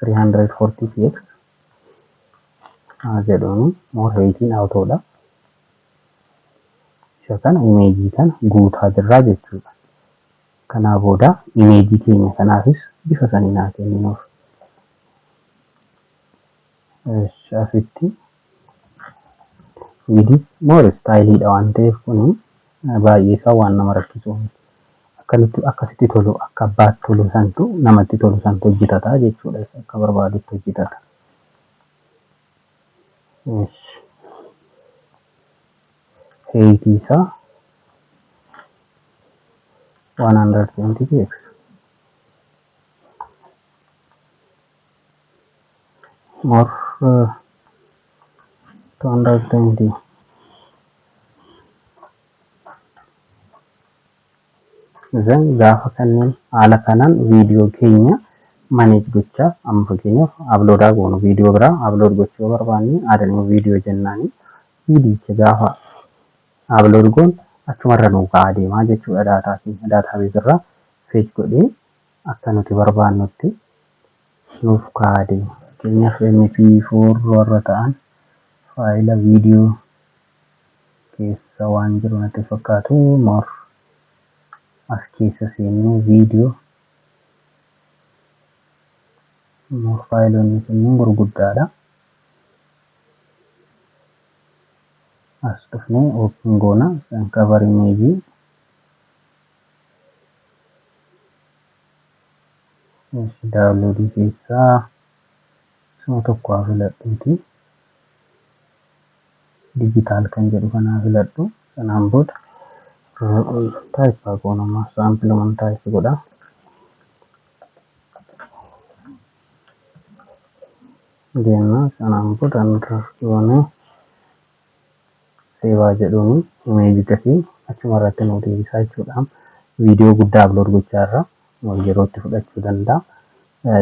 340px haa jedhuun, more heightiin autodha. Isa kana imageii kana guutaa jirraa jechuudha. Kanaa booda imageii keenya kanaafis bifa saniin haa kenninuuf. Asitti width more styleiidha waan ta'eef kun baay'ee isaa waan nama rakkisu miti. Akkamitti akkasitti tolu, akka abbaatti tolu santu namatti tolu santu hojjetata jechuudha. Akka barbaadutti hojjetata. Heightii isaa 120 px. More 220. Then gaafa kanneen haala kanaan viidiyoo keenya manage gochaa, amma fakkeenyaaf uploadaa goonu, viidiyoo biraa upload gochuu yoo barbaanne, add new video jennaani viidiyicha gaafa upload goonu achumarra nuu ka'aa deemaa jechuudha. Daataa keenya database irraa fetch godhee akka nuti barbaannutti nuuf ka'aa deema. Fakkeenyaaf MP4 warra ta'an faayila viidiyoo keessa waan jiru natti fakkaatu. More as keessa seennee viidiyoo, more faayiloonni kunneen gurguddaadha. As dhufnee open goona, cover image Downloadii keessaa isuma tokko haa filadhuuti. Digital kan jedhu kana haa filadhu. Sanaan booda type haa goonu, amma sampleuma type godha. Jenna sanaan booda goone save jedhuuni imageicha fi achuma irratti nu deebisaa jechuudha. Viidiyoo guddaa upload gochaa irra yerootti fudhachuu danda'a.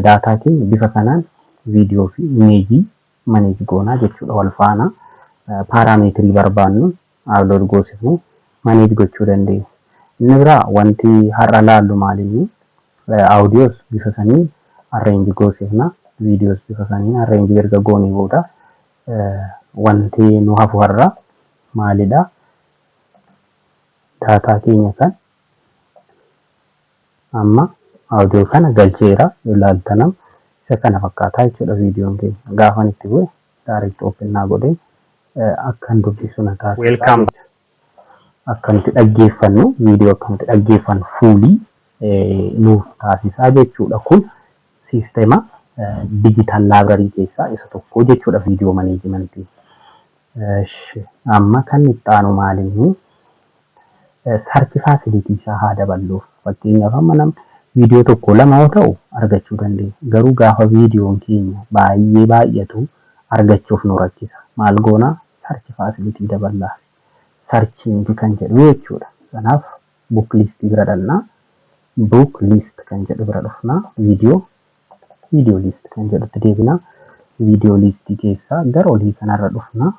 Daataa keenya bifa kanaan viidiyoo fi imageii manage goonaa jechuudha wal faana. Parameterii barbaannu upload goosifnee manage gochuu dandeenya. Inni biraa wanti har'a laallu maalinni, audios bifa saniin arrange goosifna. Viidiyoos bifa saniin arrange erga goonee booda wanti nu hafu har'a maalidha? Daataa keenya kan amma audio kana galcheera yoo ilaaltanam isa kana fakkaataa jechuudha viidiyoon keenya. Gaafan itti bu'e direct open naa godhee akkan dubbisu na taasisa. Welcome. Akkanatti dhaggeeffannu, viidiyoo akkanatti dhaggeeffannu fuulii nuuf taasisaa jechuudha. Kun siistema digital library keessaa isa tokko jechuudha viidiyoo managementii. Amma kan itti aanu maalinni, search facility isaa haa daballuuf. Fakkeenyaaf, amma namni viidiyoo tokko lama yoo ta'u argachuu dandeenya. Garuu gaafa viidiyoon keenya baay'ee baay'atu argachuuf nu rakkisa. Maal goonaa? Search facility daballaa. Searching kan jedhu jechuudha. Kanaaf book listii bira dhaqnaa. Book list kan jedhu bira dhufnaa. Viidiyoo list kan jedhutti deebinaa. Viidiyoo listii keessaa gara olii kanarra dhufnaa.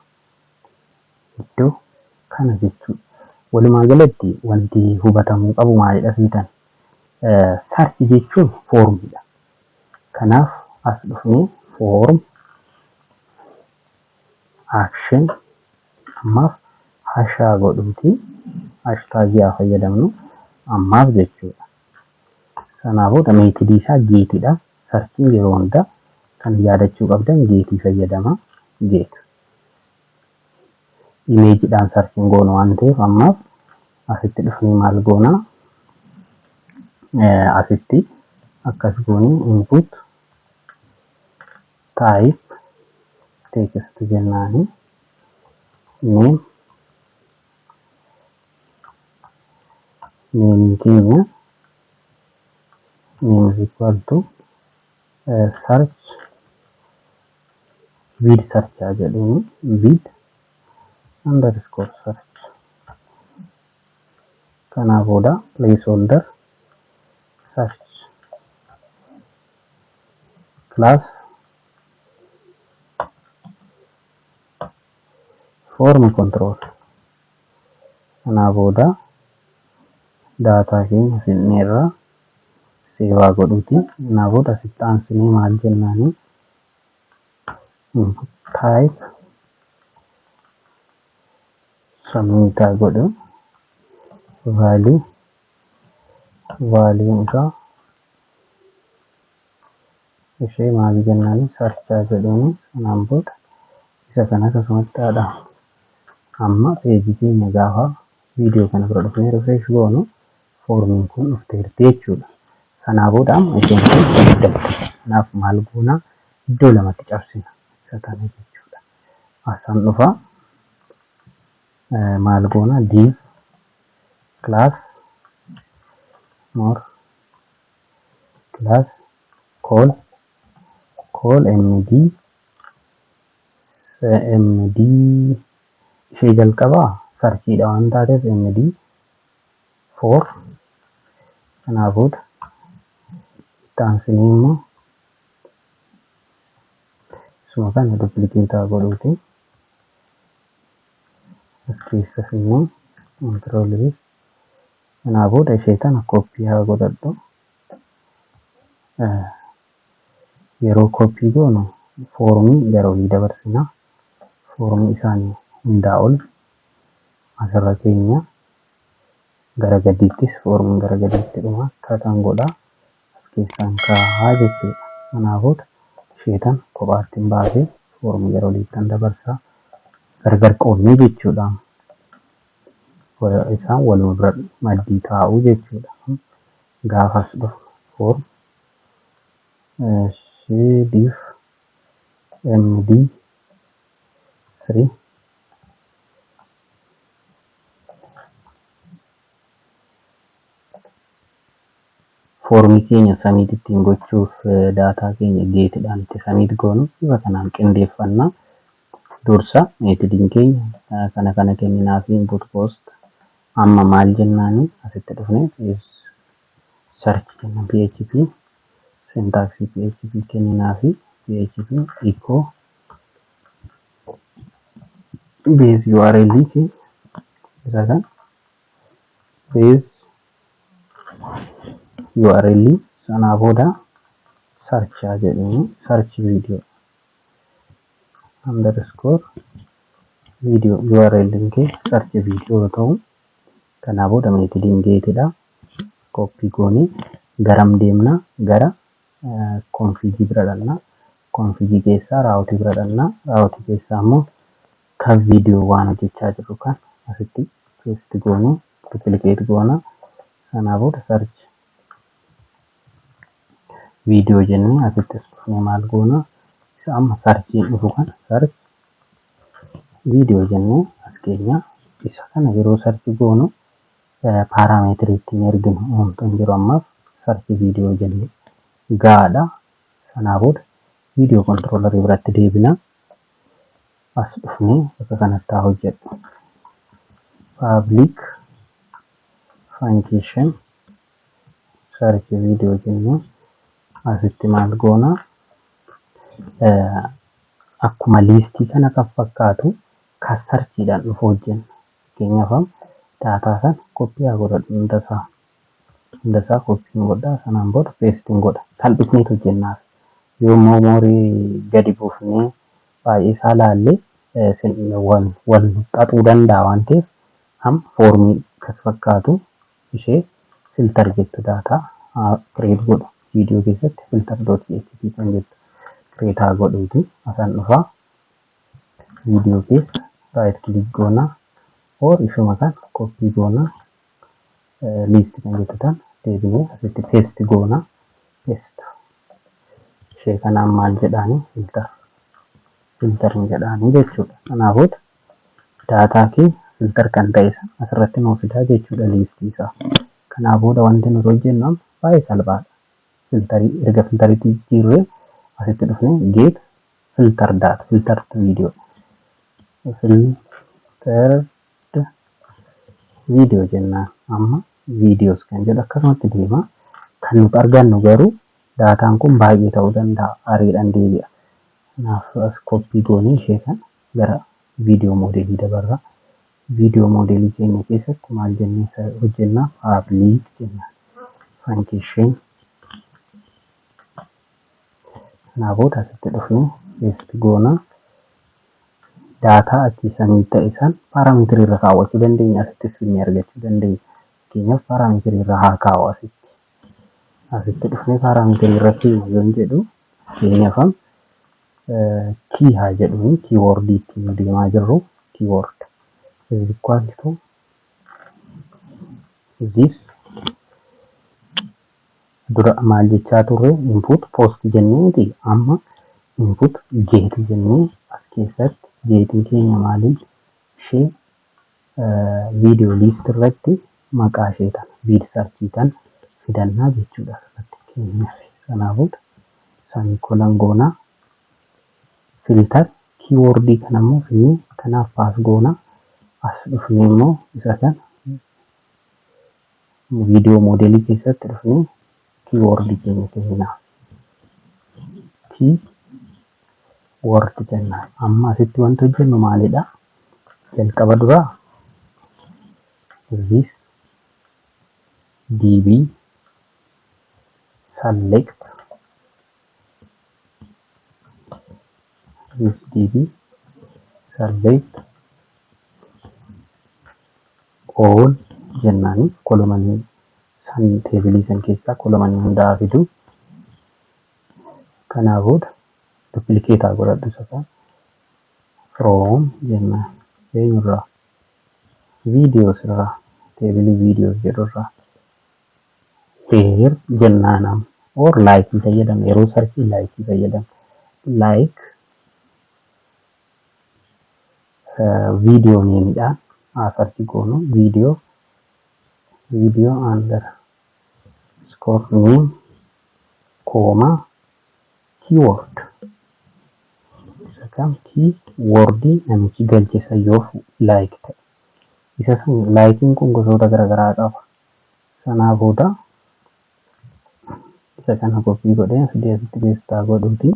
Iddoo kana jechuudha. Walumaa galatti wanti hubatamuu qabu maalidha seetan? Search jechuun formiidha. Kanaaf as dhufnee form action ammaaf hashaa godhuuti, hashtagii haa fayyadamnu ammaaf jechuudha. Sanaa booda methodii isaa getidha. Searchiin yeroo hunda kan yaadachuu qabdan getii fayyadama. Get. Imageiidhaan searchiin goonu waan ta'eef ammaaf asitti dhufnee maal goonaa? Asitti akkas goonee input type text jennaani, name, name keenya name is equal to search vid search haa jedhuuni, vid_search. Kanaa booda placeholder search class form control. Kanaa booda daataa keenya finneerra, save godhuuti. Kanaa booda asitti aansinee maal jennaani? Input type submit godhu, value, value isaa ishee maal jennaani? Search jedhuuni. Kanaan booda isa kana akkasumatti haadha. Amma pageii keenya gaafa viidiyoo kana bira dhufnee refresh goonu formiin kun dhufteerti jechuudha. Sanaa booda amma isheen kun guddatti. Kanaaf maal goonaa? Iddoo lamatti cabsina isa kana jechuudha. Asan dhufa, maal goona? Div class more class col col md md ishee jalqabaa searchiidha waan taateef md 4. Kanaa booda itti aansinee immoo isuma kana duplicate godhuuti as keessa finnee control V. Kanaa booda ishee tana copy haa godhadhu. Yeroo copy goonu formii gara olii dabarsina. Formii isaanii hundaa ol asirra keenya, gara gadiittis formiin gara gadiitti dhuma akkaataan godhaa as keessaan kaa'aa jechuudha. Kanaa booda ishee tana kophaatti hin baasee formii gara oliittan dabarsaa, gargar qoodnee jechuudha. Isaan waluma bira maddii taa'uu jechuudha. Gaafas dhufu form Def md3 foormii keenya submit ittiin gochuuf daataa keenya getidhaan itti submit goonu bifa kanaan qindeeffannaa. Dursa methodiin keenya kana kana kenninaa fi input post. Amma maal jennaani? Asitti dhufne search jenna. PHP syntax PHP kenninaa fi PHP echo base URL keenya isa kan base URL. Sanaa booda search jedhanii search video underscore video, URL kee search video yoo ta'u, kanaa booda methodiin getidha. Copy goonee garam deemna? Gara configii bira dhaqna. Configii keessaa routeii bira dhaqna. Routeii keessaa immoo kan viidiyoo waan hojjechaa jirru kan asitti paste goonee duplicate goona. Sanaa booda search viidiyoo jennee asitti dhufnee maal goona? Isa amma searchiin dhufu kana search viidiyoo jennee as keenya. Isa kana yeroo search goonu parameterii ittiin erginu homtuu hin jiru. Ammaaf search viidiyoo jennee gahaadha. Sanaa booda viidiyoo controllerii biratti deebina. As dhufnee bakka kanatti haa hojjedhu. Public function search video jennee asitti maal goona? Akkuma listii kana kan fakkaatu kan searchiidhaan dhufu hojjenna. Fakkeenyaaf, daataa sana copy haa godhadhu hundasaa. Hundasaa copyn godhaa, sanaan booda pasten godha. Salphisneet hojjennaaf. Yoo immoo moreii gadi buufnee baay'ee isaa laallee wal xaxuu danda'a waan ta'eef, amma foormii akkas fakkaatu ishee filter jettu daataa create godhu. Viidiyoo keessatti filter.php kan jettu create haa godhuuti. Asan dhufaa, viidiyoo keessa right click goonaa or ishuma kan copy goonaa, list kan jettu tan deebinee asitti paste goonaa. Paste ishee kanaan maal jedhaanii? Filter, filter jedhaanii jechuudha. Kanaafuu daataa kee filter kan ta'e sana asirratti nuuf fidaa jechuudha, listii isaa. Kanaa booda wanti nuti hojjennu amma baay'ee salphaadha. Filterii erga filteriitti jijjiirree asitti dhufnee get filter data, filter video, filtered video jennaan. Amma videos kan jedhu akkasumatti deema. Kan nuti argannu garuu daataan kun baay'ee ta'uu danda'a. Ariidhaan deebi'a. Kanaaf as copy goonee ishee kana gara viidiyoo modelii dabarra. Viidiyoo modelii keenya keessatti maal jennee hojjennaa? Public jennaan. Function. Kanaa booda asitti dhufnee paste goonaa. Daataa achi samii ta'e san parameterii irra kaawwachuu dandeenya. Asittis finnee argachuu dandeenya. Fakkeenyaaf, parameterii irra haa kaa'u asitti. Asitti dhufnee parameterii irra keenya yoon jedhu, fakkeenyaaf, key haa jedhuuni, keywordii ittiin deemaa jirru keyword is equal to this. Dura maal jechaa turre? Input post jennee miti? Amma input get jennee as keessatti getiin keenya maaliin? Ishee viidiyoo list irratti maqaa ishee tana vid searchii tan fidannaa jechuudha asirratti keenyaaf. Kanaafuu semicolon goonaa, filter keywordii kana immoo finnee kanaaf pass goonaa. As dhufnee immoo isa kana viidiyoo modelii keessatti dhufnee keywordii keenya kenninaa. Keyword jennaan. Amma asitti wanti hojjennu maalidha? Jalqaba duraa this db select, this db select all jennaani, columnii san tableii san keessaa columnii hundaa fidu. Kanaa booda duplicate haa godhadhu isa kana. From jennaan, eenyurraa? Videos irraa, tableii videos jedhurraa. Where jennaan, amma Or like fayyadamna, yeroo search like fayyadamna. Like video nameidhaan haa search goonu, video underscore name comma keyword isa kam, keyword namichi galche san yoo like ta'e, isa san likeiin kun gosoota garaagaraa qaba. Sanaa booda isa kana copy godhee fidee asitti paste godhuuti,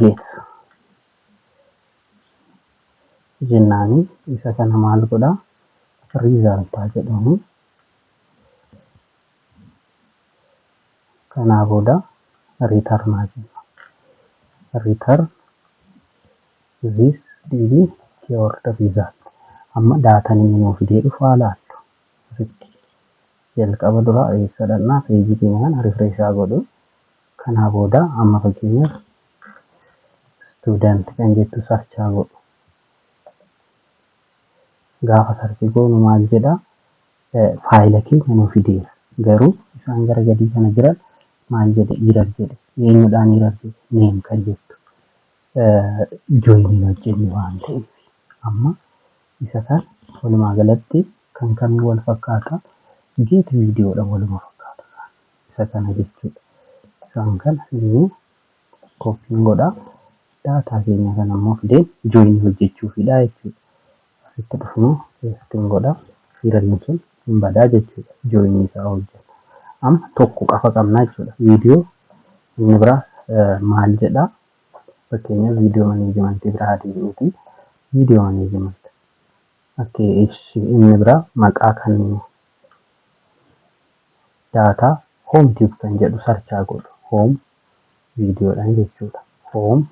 get jennaani isa kana maal godhaa, result jedhamu. Kanaa booda return jenna. Return this db keyword result. Amma daataan inni nuu fidee dhufu haa laallu. Asitti jalqaba dura eessa dhaqnaa? Peejii keenya kana refresh godhu. Kanaa booda amma fakkeenyaaf student kan jettu search godhu. Gaafa search goonu maal jedhaa? Faayila keenya nuu fideera. Garuu isaan gara gadii kana jiran maal jedhe? Error jedhe. Eenyudhaan error jedhe? Name kan jettu. Join hojjenne waan ta'eef. Amma isa kan walumaa galatti kan kamiin wal fakkaata? Get videodha waluma fakkaata. Isa kana jechuudha. Isaan kana inni copyn godhaa. Daataa keenya kana immoo fidee join hojjechuufidha jechuudha. Asitti dhufnu pasten godhaa. Erroriin sun hin badaa jechuudha. Join isaa hojjeta. Amma tokko qofa qabna jechuudha. Viidiyoo inni biraa maal jedhaa? Fakkeenyaaf video management biraa deebi'uuti. Video management. Inni biraa maqaa kan daataa home tube kan jedhu search godhu. Home viidiyoodhaan jechuudha. Home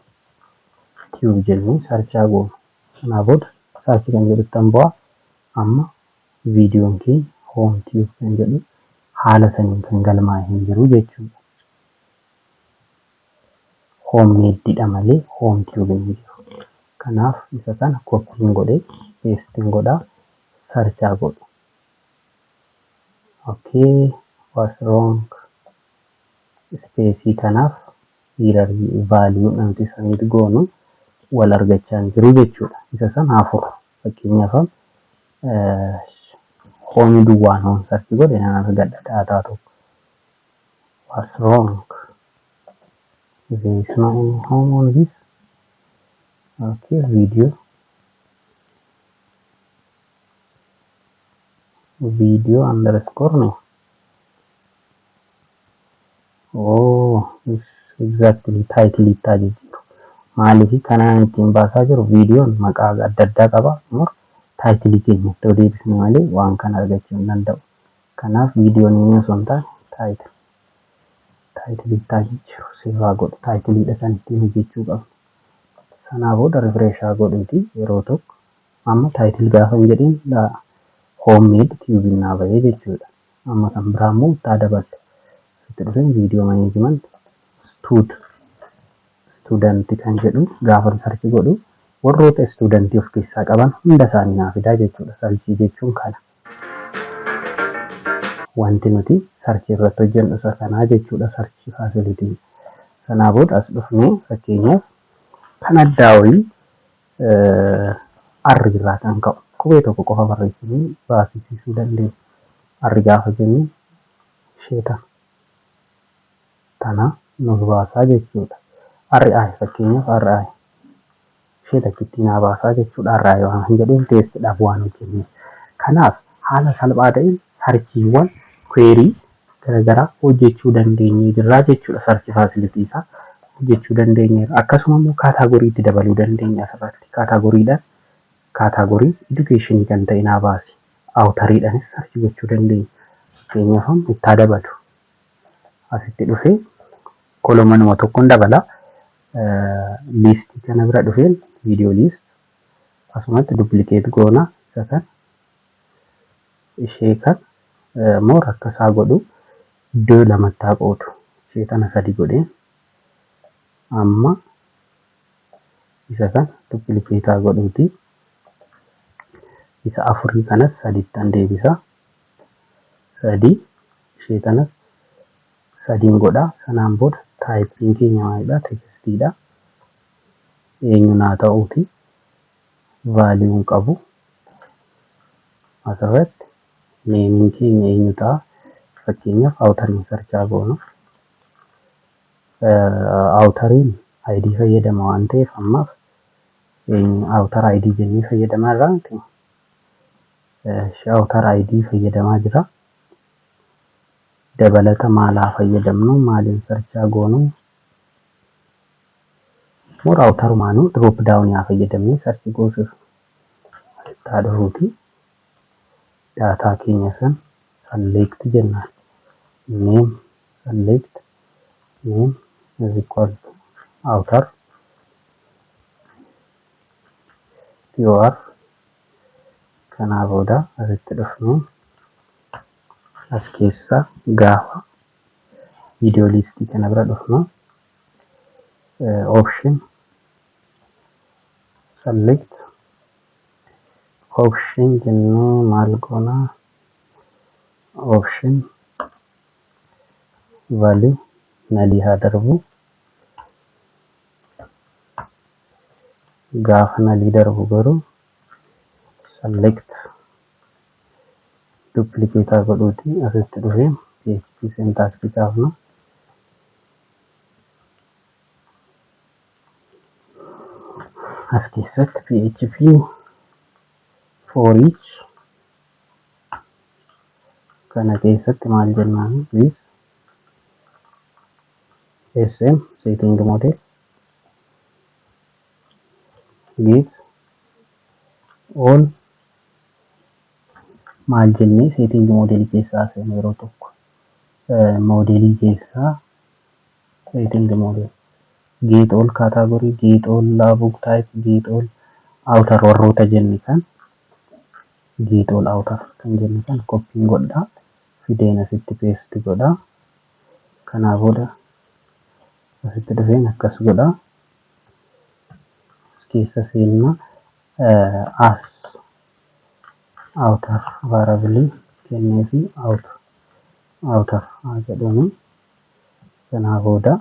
tube jennee search goonu. Kanaa booda search kan jedhutti bu'aa. Amma viidiyoon keenya home tube kan jedhu haala saniin kan galmaa'e hin jiru jechuudha. Home meeddiidha malee home tube hin jiru. Kanaaf isa kana copyn godhee pasten godhaa, search godhu. Okay, what's wrong? Space kanaaf error value nuti saniit goonu wal argachaa hin jiru jechuudha. Isa sana afur fakkeenyaaf home duwwaan home search godhe nan argadha daataa tokko. What's wrong? There is no any home on this. Okay, video underscore no. Oh, it's exactly title itti jijjiiru. Maaliif kanaan ittiin baasaa jiru? Viidiyoon maqaa adda addaa qaba. Immoo title keenya itti deebisne malee waan kana argachuu hin danda'u. Kanaaf viidiyoon inni osoo hin taane title. Title itti jijjiiru, save godhu. Titleiidha kan ittiin hojjechuu qabnu. Sanaa booda refresh godhuuti yeroo tokko. Amma title gaafa hin jedhin homemade tube naa bahee jechuudha. Amma kan biraa immoo itti daballe. Itti dhufeen video management student kan jedhu gaafa search godhu warroota student of keessaa qaban hunda isaanii naa fidaa jechuudha. Search jechuun kana. Wanti nuti search irratti hojjennu isa kanaa jechuudha, search facility. Sanaa booda as dhufnee fakkeenyaaf kan addaa wayii R irraa kan ka'u qubee tokko qofa barreessinee baasisiisuu dandeenya. R gaafa jennu ishee tana nuuf baasaa jechuudha. RI, fakkeenyaaf RI ishee takkittii naa baasaa jechuudha. RI waan hin jedheen testiidhaaf waan hojjenneef. Kanaaf haala salphaa ta'een searchiiwwan query garaagaraa hojjechuu dandeenyee jirraa jechuudha. Search facility isaa hojjechuu dandeenyeerra. Akkasuma immoo categoryitti dabaluu dandeenya asirratti. Categoryiidhaan category education kan ta'e naa baasi. Authoriidhaanis search gochuu dandeenya. Fakkeenyaaf itti dabalu. Asitti dhufee columnuma tokkoon dabala. List kana bira dhufeen video list asumatti duplicate goona, isa kan ishee kan immoo rakkasaa godhu iddoo lamatti haa qoodu. Ishee tana sadi godheen amma isa kan duplicate godhuuti. Isa afurii kanas sadittan deebisa. Sadi, ishee kanas Sadiin godhaa. Sanaan booda typeiin keenya maalidha? Textiidha. Eenyuun haa ta'uuti, valueun qabu. Asirratti nameiin keenya eenyu ta'a? Fakkeenyaaf, authoriin search goonu. Authoriin ID fayyadama waan ta'eef, ammaaf author ID jennee fayyadamaa irraa miti. Author ID fayyadamaa jira. Dabalata maalaa fayyadamnu? Maaliin search goonu? More authorumaanuu drop down haa fayyadamnee search goosifnu. Asitti haa dhufuuti. Data keenya san select jennaan. Name, select name is equal to author TOR. Kanaa booda asitti dhufnee as keessa gaafa video listii kana bira dhufnu, option select option jennee maal goonaa? Option value nullii haa darbu. Gaafa nullii darbu garuu select duplicate godhuuti. Asitti dhufee PHP syntax kaafna. As keessatti PHP for each kana keessatti maal jennaan? With sm setting model get all maal jennee setting model keessaa seenu? Yeroo tokko modelii keessaa setting model get all category, get all book type, get all author warroota jenne kan, get all author kan jenne kan copyiin godhaa, fideen asitti paste godhaa. Kanaa booda asitti dhufeen akkas godhaa. As keessa seenna, as author variable kennee fi author haa jedhuuni. Kanaa booda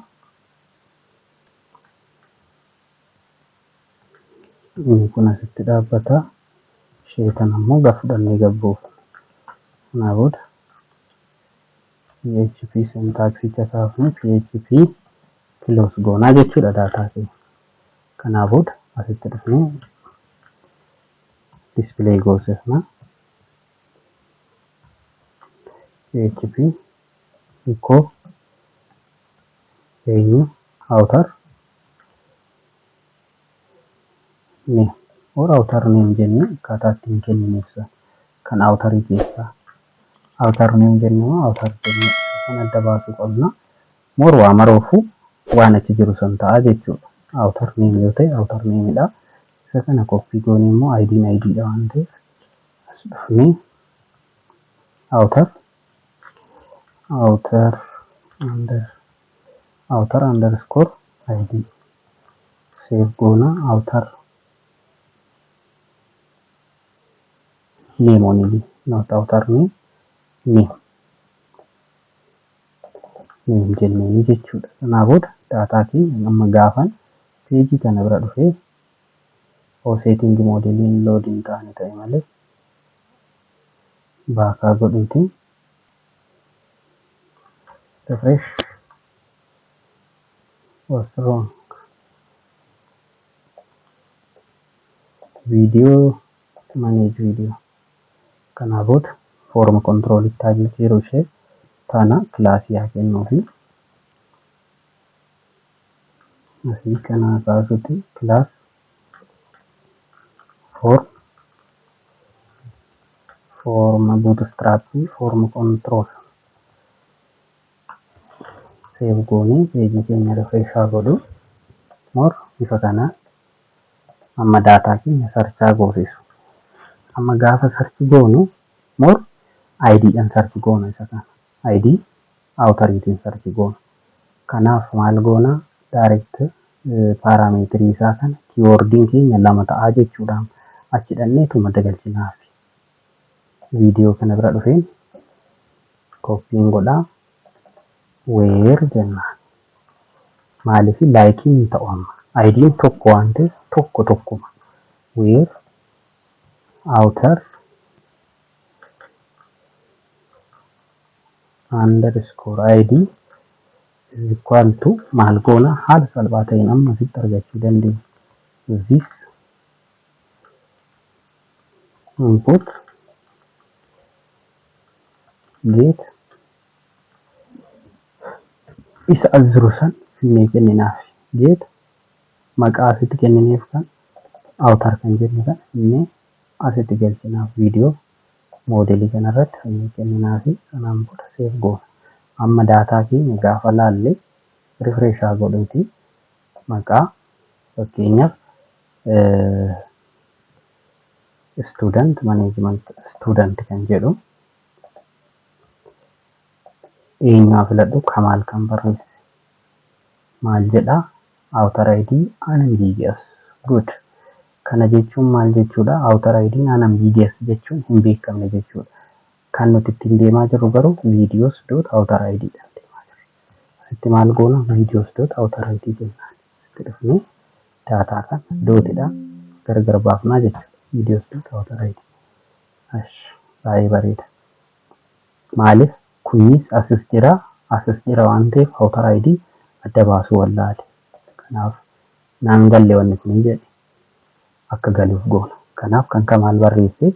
inni kun asitti dhaabbata. Ishee kana immoo gad fudhannee gad buufna. Kanaa booda PHP syntaxicha kaafne PHP close goonaa jechuudha data keenya. Kanaa booda asitti dhufnee display goosifna. PHP echo eenyu? Author name or author name jennee akkaataa ittiin kennineef sana kan authorii keessaa author name jennee moo author jennee kan adda baasuu qabna. More waa maroofuu waan achi jiru san ta'a jechuudha. Author name yoo ta'e author nameidha. Isa kana copy goonee immoo ID'n IDdha waan ta'eef, as dhufnee author author under author underscore id save goona. Author name only, not author name, name name jenneeni jechuudha. Kanaa booda data keenya amma gaafan pageii kana bira dhufee oo setting modeliin load hin taane ta'e malee baakaa godhuutiin refresh. What's wrong? Video, manage video. Kanaa booda form control itti haa jijjiiru. Ishee tana classii haa kennuufi. Asii kana kaasuti class form, form bootstrap form control. Save goonee pageii keenya refresh haa godhu. More bifa kanaan amma data keenya search goosisu. Amma gaafa search goonu more ID dhaan search goona. Isa kana ID authoriitiin search goona. Kanaaf maal goona? Direct parameterii isaa kana keywordiin keenya lama ta'aa jechuudha. Achi dhaqneetuma dagalchinaaf. Viidiyoo kana bira dhufeen copyiin godhaa. Where jennaan. Maaliif likeiin hin ta'u amma. ID'n tokko waan ta'eef tokko tokkuma. Where author underscore id is equal to maal goona? Haala salphaa ta'een amma asitti argachuu dandeenya. This input get isa as jiru san finnee kenninaaf. Get maqaa asitti kennineef kan author kan jennu kan finnee asitti galchinaaf, video modelii kanarratti finnee kenninaafi sanaan booda save goona. Amma data keenya gaafa laalle, refresh haa godhuuti, maqaa fakkeenyaaf student management student kan jedhu eenyu haa filadhu? Kamaal kan barreesse maal jedha? Author ID unambiguous. Good. Kana jechuun maal jechuudha? Author ID unambiguous jechuun hin beekamne jechuudha. Kan nuti ittiin deemaa jirru garuu videos dot author ID dhaan deemaa jirra. Asitti maal goona? Videos dot author ID jennaan. Asitti dhufnee data kana dotidhaan gargar baafnaa jechuudha. Videos dot author ID. Ash, baay'ee bareeda. Maaliif kunis asis jira, asis jira waan ta'eef author ID adda baasuu wallaale. Kanaaf naan galle wanni kun jedhe, akka galuuf goona. Kanaaf kan Kamaal barreesse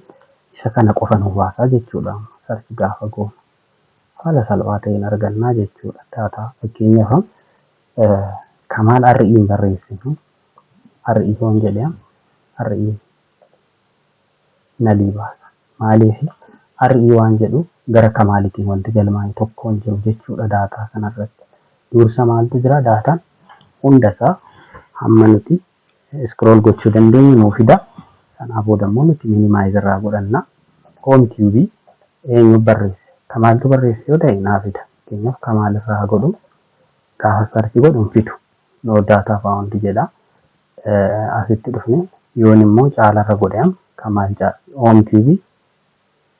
isa kana qofa nu baasaa jechuudha. Search gaafa goonu haala salphaa ta'een argannaa jechuudha. Data fakkeenyaaf Kamaal RE barreessinu, RE yoon jedhee RE nalii baasa. Maaliif? RE waan jedhu gara Kamaalitiin wanti galmaa'e tokko hin jiru jechuudha data kanarratti. Dursa maaltu jira? Dataan hundasaa hamma nuti scroll gochuu dandeenyu nuu fida. Sanaa booda immoo nuti minimize irraa godhanna. Home tube eenyu barreesse? Kamaaltu barreesse yoo ta'e naa fida. Fakkeenyaaf Kamaal irraa godhu, gaafa search godhu hin fidu. No data found jedha. Asitti dhufne yoon immoo Caalarra godhe, Kamaal home tube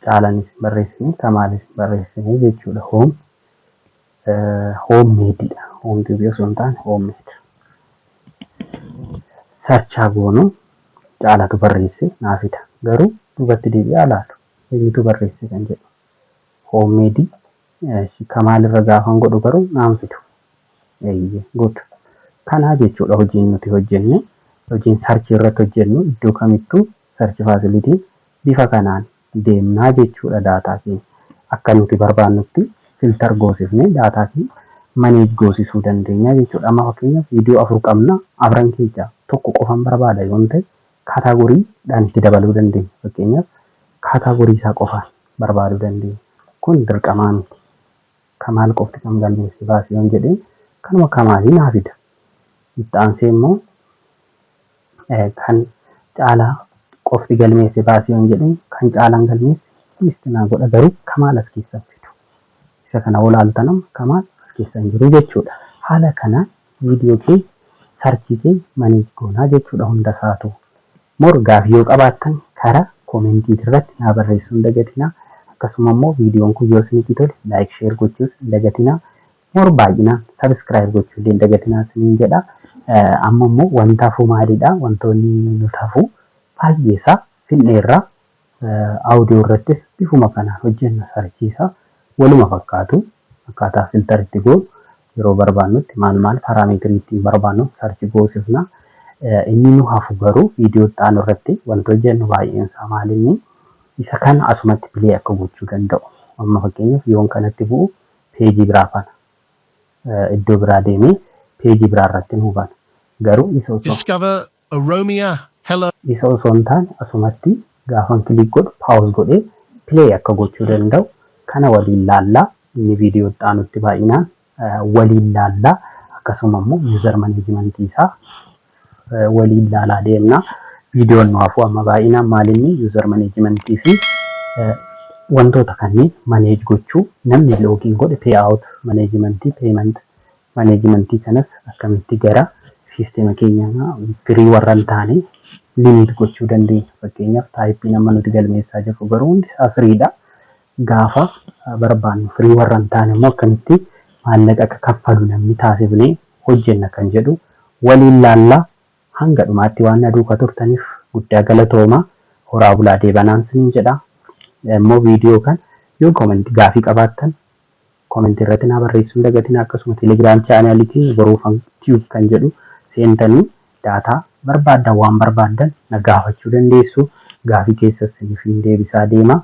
Caalanis barreessine, Kamaalis barreessine jechuudha. Home home madeidha. Home tube osoo hin taane home made. Search goonu, Caalatu barreesse naa fida. Garuu duubatti deebi'ee ilaalu eenyutu barreesse kan jedhu. Home made Kamaalirra gaafan godhu garuu naan fidu. Eeyyee, good. Kanaa jechuudha hojiin nuti hojjenne. Hojiin search irratti hojjennu iddoo kamittuu search facilityn bifa kanaan deemnaa jechuudha data keenya. Akka nuti barbaannutti filter goosifnee data keenya manage goosisuu dandeenya jechuudha. Amma fakkeenyaaf viidiyoo afur qabna. Afran keessaa tokko qofan barbaada yoon ta'e, categorydhaan itti dabaluu dandeenya. Fakkeenyaaf category isaa qofaan barbaaduu dandeenya. Kun dirqamaa miti. Kamaal qofti kan galmeesse baase yoon jedheen, kanuma Kamaalii naa fida. Itti aansee immoo kan Caalaa qofti galmeesse baase yoon jedheen, kan Caalaan galmeesse list naa godha, garuu Kamaal as keessa hin fidu. Isa kana olaaltan amma Kamaal as keessa hin jiru jechuudha. Haala kanaan viidiyoo kee search kee manage goonaa jechuudha hunda isaatu. More gaafii yoo qabaattan karaa commentii irratti naa barreessuu hin dagatinaa. Akkasuma immoo viidiyoon kun yoo isinitti tole like, share gochuus hin dagatinaa. More baay'inaan subscribe gochuu illee hin dagatinaa isiniin jedha. Amma immoo wanta hafu maalidha? Wantoonni nuti hafu baay'ee isaa finneerra. Audio irrattis bifuma kanaan hojjenna, searchiisaa waluma fakkaatu, akkaataa filter itti goonu, yeroo barbaannutti maal maal parameterii ittiin barbaannu search goosifna. Inni nu hafu garuu viidiyoo itti aanu irratti wanti hojjennu baay'een isaa maalinni isa kana asumatti play akka gochuu danda'u. Amma fakkeenyaaf yoon kanatti bu'u pageii biraa bana. Iddoo biraa deemee pageii biraa irratti nu bana. Garuu isa osoo Discover Oromia. Hello. isa osoo hin taane asumatti gaafan click godhu pause godhee play akka gochuu danda'u kana waliin laallaa, inni viidiyoo itti aanutti baay'inaan waliin laallaa. Akkasuma immoo user managementii isaa waliin laalaa deemna. Viidiyoon nu hafu amma baay'inaan maalinni user managementii fi wantoota kanneen manage gochuu, namni login godhe payout managementii, payment managementii kanas akkamitti gara systema keenya free warra hin taane limit gochuu dandeenya. Fakkeenyaaf typeiin amma nuti galmeessaa jirru garuu hundi isaa freedha. Gaafa barbaannu free warra hin taane immoo akkamitti maallaqa akka kaffalu namni taasifnee hojjenna kan jedhu waliin laallaa. Hanga dhumaatti waan na duuka turtaniif guddaa galatooma. Horaa bulaa deebanaan sinin jedha. Immoo viidiyoo kan yoo comment gaafii qabaattan comment irratti naa barreessuu hin dagatinaa. Akkasuma Telegram channeliitiin Boruufan Tube kan jedhu seentanii data barbaaddan, waan barbaaddan na gaafachuu dandeessu. Gaafii keessas isiniif hin deebisaa deema.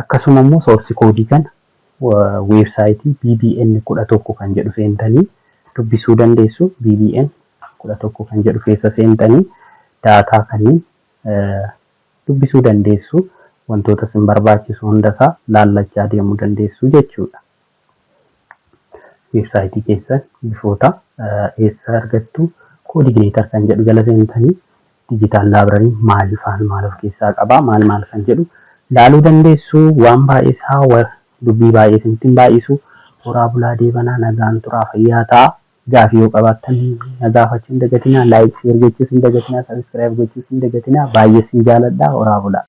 Akkasuma immoo source code kana website BBN 11 kan jedhu seentanii dubbisuu dandeessu. BBN 11 kan jedhu keessa seentanii data kanneen dubbisuu dandeessu. Wantoota isin barbaachisu hundasaa laallachaa deemuu dandeessu jechuudha. Website keessan bifoota eessa argattu? CodeIgniter kan jedhu jala seentanii digital library maaliifaan maal of keessaa qabaa, maal maal kan jedhu laaluu dandeessu. Waan baay'ee isaa dubbii baay'ee isinitti hin baay'isu. Horaa bulaa deebanaa, nagaan turaa, fayyaa ta'a. Gaafii yoo qabaattan na gaafachuu hin dagatinaa, like, share gochuus hin dagatinaa, subscribe gochuus hin dagatinaa. Baay'ee isin jaaladha, horaa bulaa.